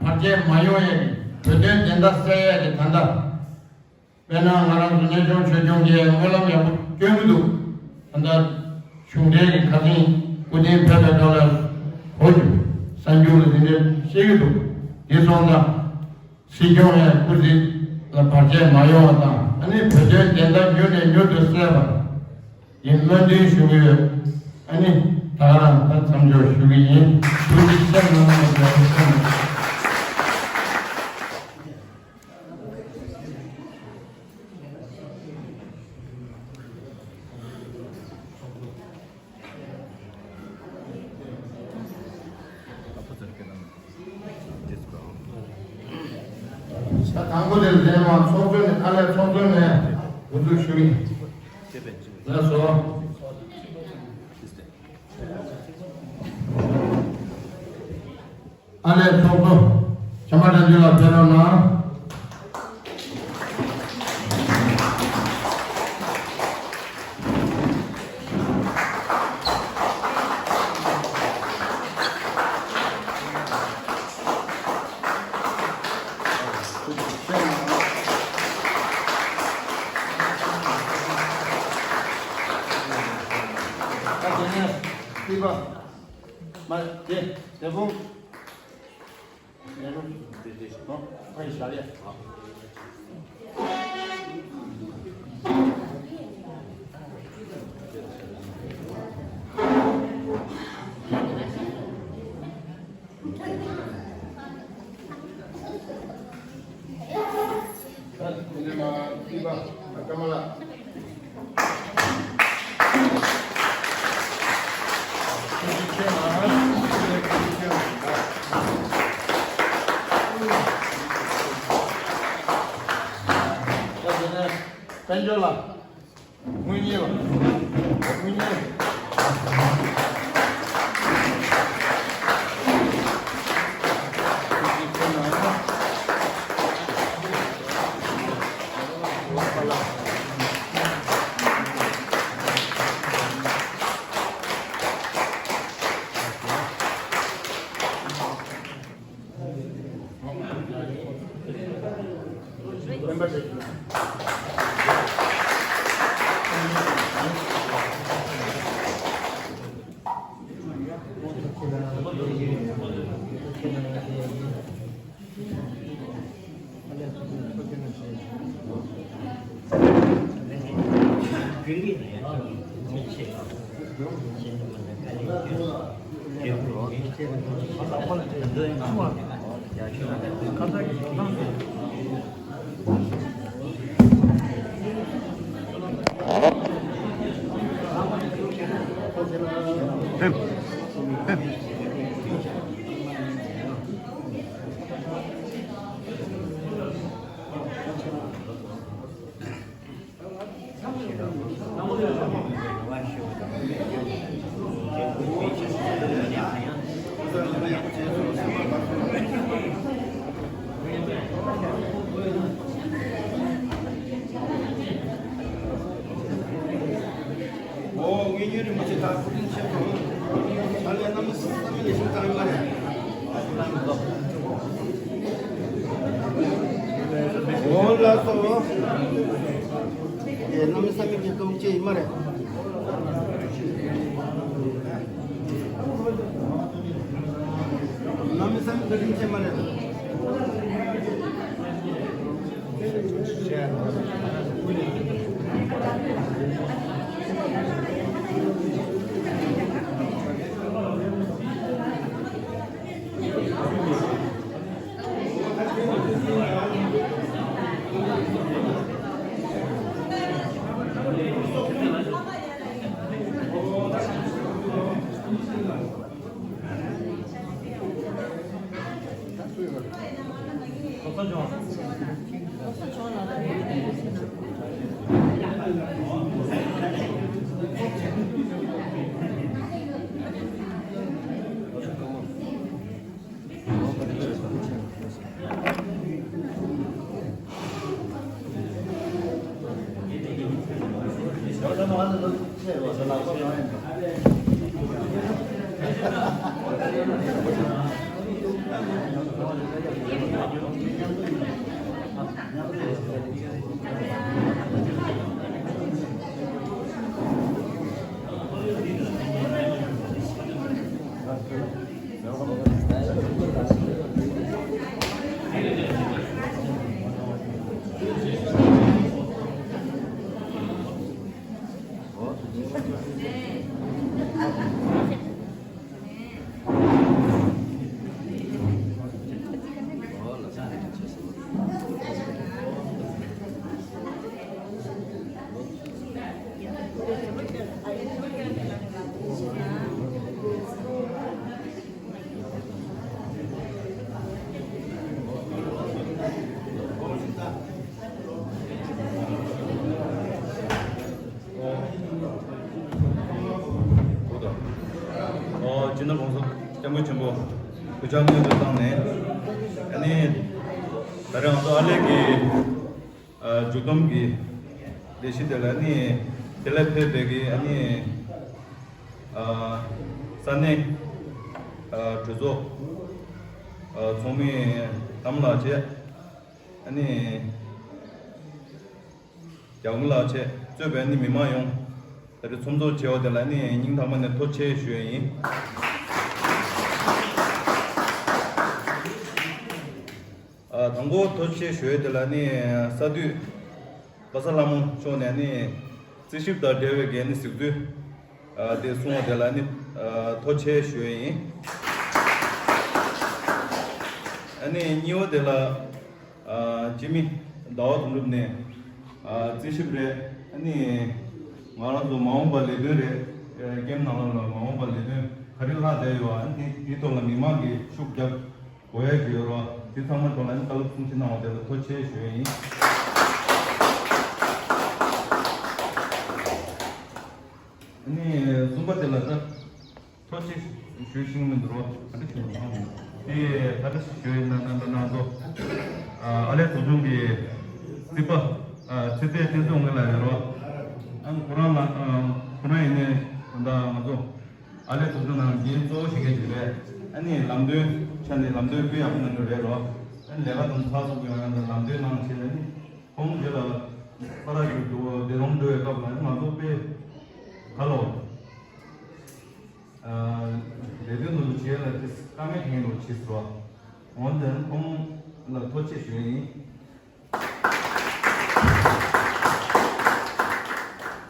བར་ཆད་མ་ཡོང་ཡས་ཀྱི་བོད་དོན་བདེན་མཐའ་གསལ་ཡས་ཀྱི་ད་ལྟ། དཔེར་ན་ང་རང་ཚོ་གནས་ཆུང་ཆོས་སྐྱོང་གིས་སྨོན་ལམ་ཡག་པོ་སྐྱོན་གྱི་འདུག་ད་ལྟ་གཞུང་འབྲེལ་གྱི་ཁ་སང་སྐུ་རྟེན་ཕེབས་པའི་སྐབས་ལ་གོ་རྒྱུ། གསར་འགྱུར་ལ་དེ་འདྲ་བཤད་ཀྱི་འདུག་དེ་སོང་ཙང་སྲིད་སྐྱོང་ཡང་སྐུ་ཚེ་ལ་བར་ཆད་མ་ཡོང་བ་དང་། ཨ་ནི་བོད་དོན་བདེན་མཐའ་མྱུར་ནས་མྱུར་དུ་གསལ་བར་ཡིན་སྨོན་འདུན་ཞུ་གི་ཡོད། ཨ་ནི་ད་ག་རང་ད་མཚམས་འཇོག་ཞུ་གི་ཡིན། ཐུགས་རྗེ་ཆེ་གནང་། ཡག་པོ་གསན། ད་དང་པོ་དེ་ལ་ལན་མ་ཚོགས་གཙོ་ནས། ཨ་ལས་ཚོགས་གཙོ་ནས་འགོ་འཛུགས་ཞུ་གི་ཡིན། ལགས་སོ། ཨ་ལས་ཚོགས་གཙོ་བྱམས་པ་དགྲ་འདུལ་ལགས་ཕེབས་རོགས་གནང་། ད་དེ་ནས་སྤྲུལ་པ། མ་དེ་དེ་ཕུང་། དེ་ཕུང་། དེ་དེ་ཧོ། ཁ་ཡི་ཞལ་ཡ། དཔལ་འབྱོར་ལ། དངུལ་གཉེར་བ། དངུལ་གཉེར། ཨོ། ངེད་གཉིས་རིན་པོ་ཆེ་དང་སྐུ་དྲིན་ཆེ་གོ། ད་ལས་རྣམ་པ་སེམས་ལ་ཞིག་བཏང་ཡོད་མ་རེད། ཨོ་ལགས་སོ། ཨེ། གནམ་མེད་ས་མེད་ཀྱི་སྟོང་ཆེ་ཡིན་མ་རེད། གནམ་མེད་ས་མེད་བཀའ་དྲིན་ཆེ་མ་རེད། ཨོ། སྤྱི་ནོར་༸གོང་ས་༸སྐྱབས་མགོན་ཆེན་པོ་གུས་ཕྱག་སྔོན་དུ་བཏང་ནས། ཨ་ནི་ད་རེས་ང་ཚོ་ཨར་ལས་ཀྱི་ཨ་མཇུག་བསྡོམས་ཀྱི་ལས་གཞི་དེ་ལ་ནི་དེ་ལ་ཕེབས་པའི་གི་ཨ་ནི་ཨ་ས་གནས་ཨ་གྲོས་ཚོགས་ཨ་ཚོགས་མི་གཏམ་ལགས་བཅས། ཨ་ནི་རྒྱ་གུང་ལགས་བཅས་གཙོས་པའི་ནི་མི་མང་ཡོངས་ད་རེས་ཚོགས་འདུ་བྱས་པ་དེ་ལ་ནི་སྙིང་ཐག་པ་ནས་ཐུགས་རྗེ་ཆེ་ཞུ་ཡ་ཡིན། ཨ་དང་པོ་ཐུགས་རྗེ་ཆེ་ཞུ་ཡ་དེ་ལ་ནི་གསར་འདུས་པ་སངས་ལྷ་མོ་མཆོག་ནས་ནི་རྩིས་ཞིབ་དང་འབྲེལ་བའི་གི་ནི་གཟིགས་ཚུལ་ཨ་དེ་གསུངས་པ་དེ་ལ་ནི་ཨ་ཐུགས་རྗེ་ཆེ་ཞུ་ཡ་ཡིན། ཨ་ནི་གཉིས་པ་དེ་ལ། ཨ་སྤྱི་མི་ཟླ་བ་དོན་གྲུབ་ནས་ཨ་རྩིས་ཞིབ་རེད། ཨ་ནི་ང་རང་ཚོ་མ་འོངས་པ་ལས་དོན་རེད། ཨ་ཀེམ་ནང་ལོགས་ལ་མ་འོངས་པ་ལས་དོན་ག་རེ་ལྷག་བསྡད་ཡོད། ཨ་ནི་དེའི་ཐོག་ལ་མི་མང་གིས་ཤུགས་རྒྱབ་དགོས་ཡ་ཞིག་ཡོད་རེད་བ། དེ་ཚང་མ་ཐོག་ལ་ཨ་ནི་བཀའ་སློབ་གསུང་བཤད་གནང་བ་དེ་ལ་ཐུགས་རྗེ་ཆེ་ཞུ་ཡ་ཡིན། ཨ་ནི་གསུམ་པ་དེ་ལ་ད། ཐུགས་རྗེ་ཆེ་ཞུ་ཤེས་མི་འདུག་རོ། ཨ་ནི་ཞུ་ཡིན། དེ་ད་ལྟ་ཞུ་ཡིན་ན་ན་ན་ན་ཚོ། ཨ་ཨ་ལས་ཚོགས་ཆུང་གི་རྩིས་པ་ཨ་ཚེ་བརྟན་བསྟན་འཛིན་དབང་ལགས་ཡོད་རོ། ཨ་ནི་ཁོ་རང་ལ་ཨ་ཁོ་རང་ཡིན་ནའི་ད་ལྟ་ང་ཚོ་ཨ་ལས་ཚོགས་ཆུང་ནང་འགན་གཙོ་བོ་བཞེས་མཁན་ཅིག་རེད། ཨ་ནི་ལམ་སྟོན་ཆ་ནས་ལམ་སྟོན་དཔེ་ཡག་པོ་གནང་གི་རེད་རོ། ཨ་ནི་ལས་ཀ་དང་ཚགས་ཚུད་པོ་ཡོང་ཡ་ལ་ལམ་སྟོན་གནང་བྱས་ནས་ནི་ཁོང་རྗེས་ལ་ས་ར་གི་འགྲོ་བ་བདེ་སློང་འགྲོ་བའི་སྐབས་ལ་ང་ཚོ་དཔེ་ག་ལོ། ལས་དོན་དུ་བྱེད་ལ་དེ་དཀའ་ངལ་ཐེངས་ལོ་བྱེད་ཟེར་བ། འོན་ཏེ་ཁོང་ལ་ཐུགས་རྗེ་ཆེ་ཞུ་ཡ་ཡིན།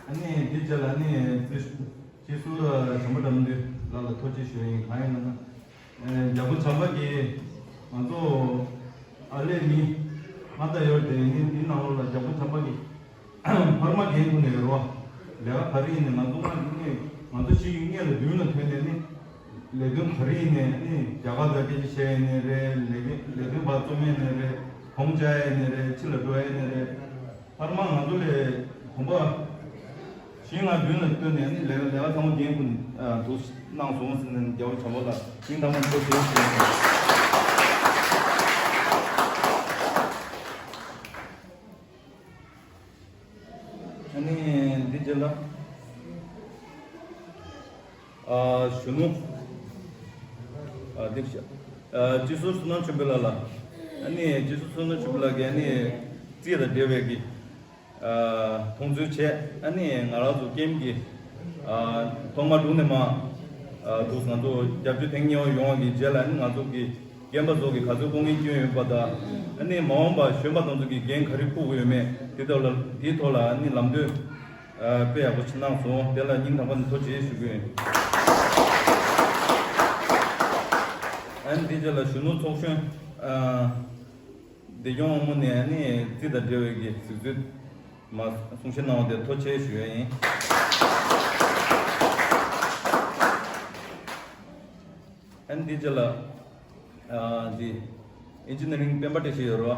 ཨ་ནི་འདི་རྗེས་ལ་ནི་སྤྱི་ཟུར་བྱམས་པ་དགྲ་འདུལ་ལགས་ལ་ཐུགས་རྗེ་ཆེ་ཞུ་ཡ་ཡིན། གང་ཡིན་ན་རྒྱལ་པོ་བྱམས་པ་གིས་ང་ཚོ་ཨ་ལས་མི་མ་ད་ཡོད་དེ་ནི་འདི་ནང་ལོགས་ལ་རྒྱལ་པོ་བྱམས་པ་གིས། འཕར་མ་འགན་ཁུར་ནས་རོ། ལས་ཀ་ག་རེ་ཡིན་ནའི་ང་ཚོ་སྔར་ནས་ང་ཚོ་ཞིག་གི་སྔས་ལ་མདུན་ལ་ཐོན་ནས་ནི། ལས་དོན་ག་རེ་ཡིན་ནའི་ནི་རྒྱ་གར་ལ་སྐད་ཆ་བཤད་ཡིན་ནའི་རེད། ལས་ཀ་ལས་དོན་ཕར་རྩོམ་ཡིན་ནའི་རེད། གོང་བཅག་ཡིན་ནའི་རེད། ཕྱི་ལ་འགྲོ་ཡིན་ནའི་རེད། འཕར་མ་ང་ཚོ་ལས་གོམ་པ་བཞི་ལྔ་མདུན་ལ་བཏོན་ནས་ནི་ལས་ཀ་ལས་ཀ་ཚང་མ་འགན་ཁུར་འདུག་གནང་སོང་ཟེར་ནས་རྒྱལ་བ་བྱམས་པ་ལ་སྙིང་ཐག་པ་ནས་ཐུགས་རྗེ་ཆེ་ཞུ། ཨ་ནི་འདི་རྗེས་ལ་ཨ་གཞོན་ནུ་ཨ་འདི་ཨ་སྤྱི་ཟུར་བསོད་ནམས་ཆོས་འཕེལ་ལགས་ལ། ཨ་ནི་སྤྱི་ཟུར་བསོད་ནམས་ཆོས་འཕེལ་ལགས་ཀྱིས་ཨ་ནི་རྩིས་དང་འབྲེལ་བའི་གི་ཨ་མཐོང་ཚུལ་བྱས། ཨ་ནི་ང་རང་ཚོ་ཀེམ་གྱི་ཨ་ཐོག་མ་དྲུག་ནས་མ་ཨ་འདུག་ང་ཚོ་རྒྱབ་སྐྱོར་ཐེངས་གཉིས་པ་ཡོང་བ་གི་རྗེས་ལ་ཨ་ནི་ང་ཚོ་གི་རྒན་པ་ཚོ་གིས་ག་ཚོད་ལྐོག་རྔན་བསྐྱོན་ཡོད་པ་དང་། ཨ་ནི་མ་འོངས་པ་གཞོན་པ་དེ་ཚོ་གིས་འགན་ག་རེ་འཁུར་དགོས་ཡོད་མེད་དེ་ཐོག་ལ་དེའི་ཐོག་ལ་ཨ་ནི་ལམ་སྟོན་ཨ་དཔེ་ཡག་པོ་ཞིག་གནང་སོང་། དེ་ལ་སྙིང་ཐག་པ་ནས་ཐུགས་རྗེ་ཆེ་ཞུ་གི་ཡིན། ཨ་ནི་དེ་རྗེས་ལ་གཞོན་ནུ་ཚོགས་གཞོན་ཨ་བདེ་སྐྱོང་དབང་མོ་ནས་ཨ་ནི་རྩིས་དང་འབྲེལ་བའི་གི་གཟིགས་ཚུལ་མ་གསུང་བཤད་གནང་བ་དེ་ཐུགས་རྗེ་ཆེ་ཞུ་ཡ་ཡིན། ཨ་ནི་དེ་རྗེས་ལ་ཨ་འདི་ཨིན་ཇི་ནི་རིང་སྤེན་པ་བཀྲ་ཤིས་ཡོད་རེད་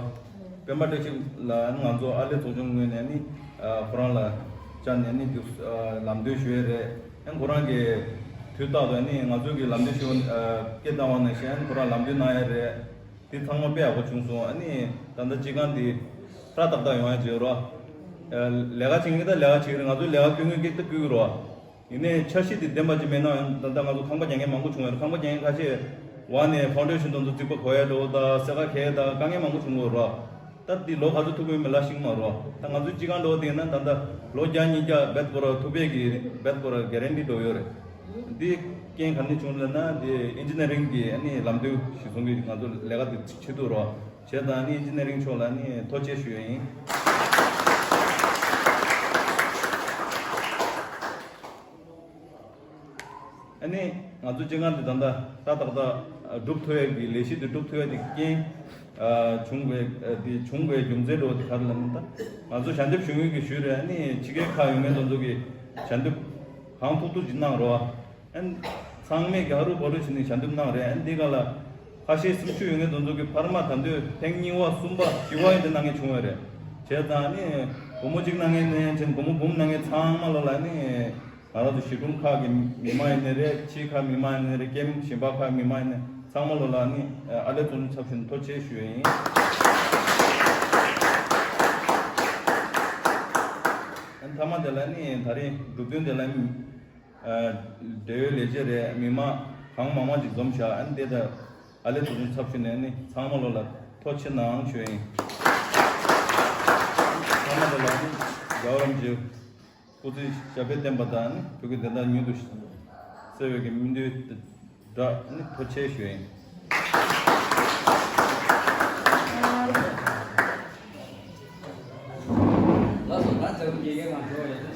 བ། སྤེན་པ་བཀྲ་ཤིས་ལགས་ང་ཚོ་ཨར་ལས་ཚོགས་ཆུང་ངོས་ནས་ནི་ཨ་ཁོ་རང་ལ་བཅར་ནས་ནི་འདི་ཨ་ལམ་སྟོན་ཞུ་ཡས་རེད། ཨ་ཁོ་རང་གིས་དུས་རྟག་ཏུ་ནི་ང་ཚོ་གི་ལམ་སྟོན་ཞུ་ཨ་སྐད་བཏང་བ་ནང་བཞིན་ཨ་ཁོ་རང་ལམ་སྟོན་གནང་ཡས་རེད། དེ་ཚང་མ་དཔེ་ཡག་པོ་བྱུང་སོང་། ཨ་ནི་ད་ལྟ་སྤྱི་ཁང་འདི་ཧྲ་ཏག་ཏག་ཡོང་ཡ་བྱེད་རོགས། ལས་ཀ་བྱེད་མཁན་ད་ལས་ཀ་བྱེད་ཀྱི་རེད། ང་ཚོས་ལས་ཀ་སྐྱོན་མཁན་སྐད་ད་སྐྱོན་གྱི་རེད་བ། ཡིན་ནའི་འཆར་གཞི་དེ་ལྡན་པ་ཅིག་མེད་ན་ཡང་ད་ལྟ་ང་ཚོ་ཁང་པ་རྒྱག་མཁན་མང་པོ་བྱུང་ཡོད་རེད། ཁང་པ་རྒྱག་མཁན་ཁ་ཤས་བ་ནས་ཕའུན་ཌེ་ཤན་དེ་ཚོ་རྩིག་པ་གོ་ཡ་འགྲོ་ད་སེ་ཁ་གས་ད་དཀའ་ངལ་མང་པོ་བྱུང་གི་རེད་བ། ད་འདི་ལོ་ག་ཚོད་ཐུབ་ཀྱི་ཡོད་མེད་ལ་ཤེས་ཀྱི་མ་རེད་བ། ད་ང་ཚོའི་སྤྱི་ཁང་འགྲོ་བ་དེ་ཡིན་ན་ད་ལྟ་ལོ་བརྒྱ་ཉིས་བརྒྱ་རྦད་སྐོར་ཐུབ་པའི་གི་རྦད་སྐོར་གེ་རན་ཊི་འགྲོ་ཡོད་རེད། འདི་རྐྱེན་ག་ནས་བྱུང་ལབ་ན་འདི་ཨིན་ཇི་ནི་ཡ་རིང་གི་ཨ་ནི་ལམ་སྟོན་གཞིར་བཟུང་གི་ང་ཚོ་ལས་ཀ་འདི་བྱེད་ཐུབ་རེད་བ། བྱས་ཙང་ཨ་ནི་ཨིན་ཇི་ནི་ཡ་རིང་ཕྱོགས་ལ་ཨ་ནི་ཐུགས་རྗེ་ཆེ་ཞུ་ཡ་ཡིན། ཨ་ནི་ང་ཚོ་སྤྱི་ཁང་འདི་ད་ལྟ་ད་ཏག་ཏག་སྒྲུབ་ཐུབ་ཡ་གི་ལས་གཞི་འདི་སྒྲུབ་ཐུབ་ཡ་གི་རྐྱེན་བྱུང་བའི་འདི་བྱུང་བའི་རྒྱུ་མཚན་འགྲོ་བ་འདི་ག་རེ་ལབ་ན། ད་ང་ཚོ་ཞལ་འདེབས་ཞུ་མཁན་གྱི་ཞུས་རེད། ཨ་ནི་ཕྱི་རྒྱལ་ཁག་ཡོད་མཁན་དེ་ཚོ་གི་ཞལ་འདེབས་གང་ཐུབ་ཐུབ་ཅིག་གནང་རོགས། ཨན། ཚང་མས་ཀྱི་ཧ་རུ་བ་རུ་བྱས་ནས་ཞལ་འདེབས་གནང་རེད། ཨན་འདི་ག་ལ་ཁ་ཤས་སེམས་ཤུགས་ཡོད་མཁན་དེ་ཚོ་གི་ཕར་མ་ད་འདོད་ཐེངས་གཉིས་པ་གསུམ་པ་བཞི་པ་ཡིན་དེ་གནང་མཁན་བྱུང་བ་རེད། བྱས་ཙང་ནི་སྒོར་མོ་གཅིག་གནང་མཁན་ནས་བྱས་ནས་སྒོར་མོ་འབུམ་གནང་མཁན་ཚང་མ་ལོ་ལ་ནི་ང་རང་ཚོ་གཞིས་ཁྲོམ་ཁག་གི་མི་མང་ཡིན་ནའི་རེད། ཕྱི་ཁག་མི་མང་ཡིན་ནའི་རེད། ཀེམ་གཞན་པ་ཁག་མི་མང་ཡིན་ནའི་ཚང་མ་ལོ་ལ་ནི་ཨ་ལས་ཚོགས་འདུ་ཚབ་ཞུས་ནས་ཐུགས་རྗེ་ཆེ་ཞུ་ཡ་ཡིན། ཨན་མཐའ་མ་དེ་ལ་ནི་ད་རིང་གྲུབ་དོན་དེ་ལ་ནི། འབྲེལ་ཡོད་ལས་བྱེད་རེད། མི་མང་གང་མང་མང་ཅིག་འཛོམས་བཞག་ཨ་ནི་དེ་ལྟར་ཨ་ལས་ཚོགས་ཆུང་ཚབ་ཞུས་ནས་ནི་ཚང་མ་ལོ་ལ་ཐུགས་རྗེ་ཆེ་གནང་ཞུ་ཡིན། ཚང་མ་ལོ་ལ་ནི་རྒྱལ་བ་རིན་པོ་ཆེ་སྐུ་ཚེ་ཞབས་པད་བརྟན་པ་དང་ནི་བོད་ཀྱི་བདེན་མཐའ་མྱུར་དུ་གསལ་བའི་གི་སྨོན་འདུན་བསྒྲགས་ནི་ཐུགས་རྗེ་ཆེ་ཞུ་ཡིན། ལགས་སོ། ད་ལྟ་བུ་དགེ་རྒན་ལགས་འགྲོ་བ་ཡིན།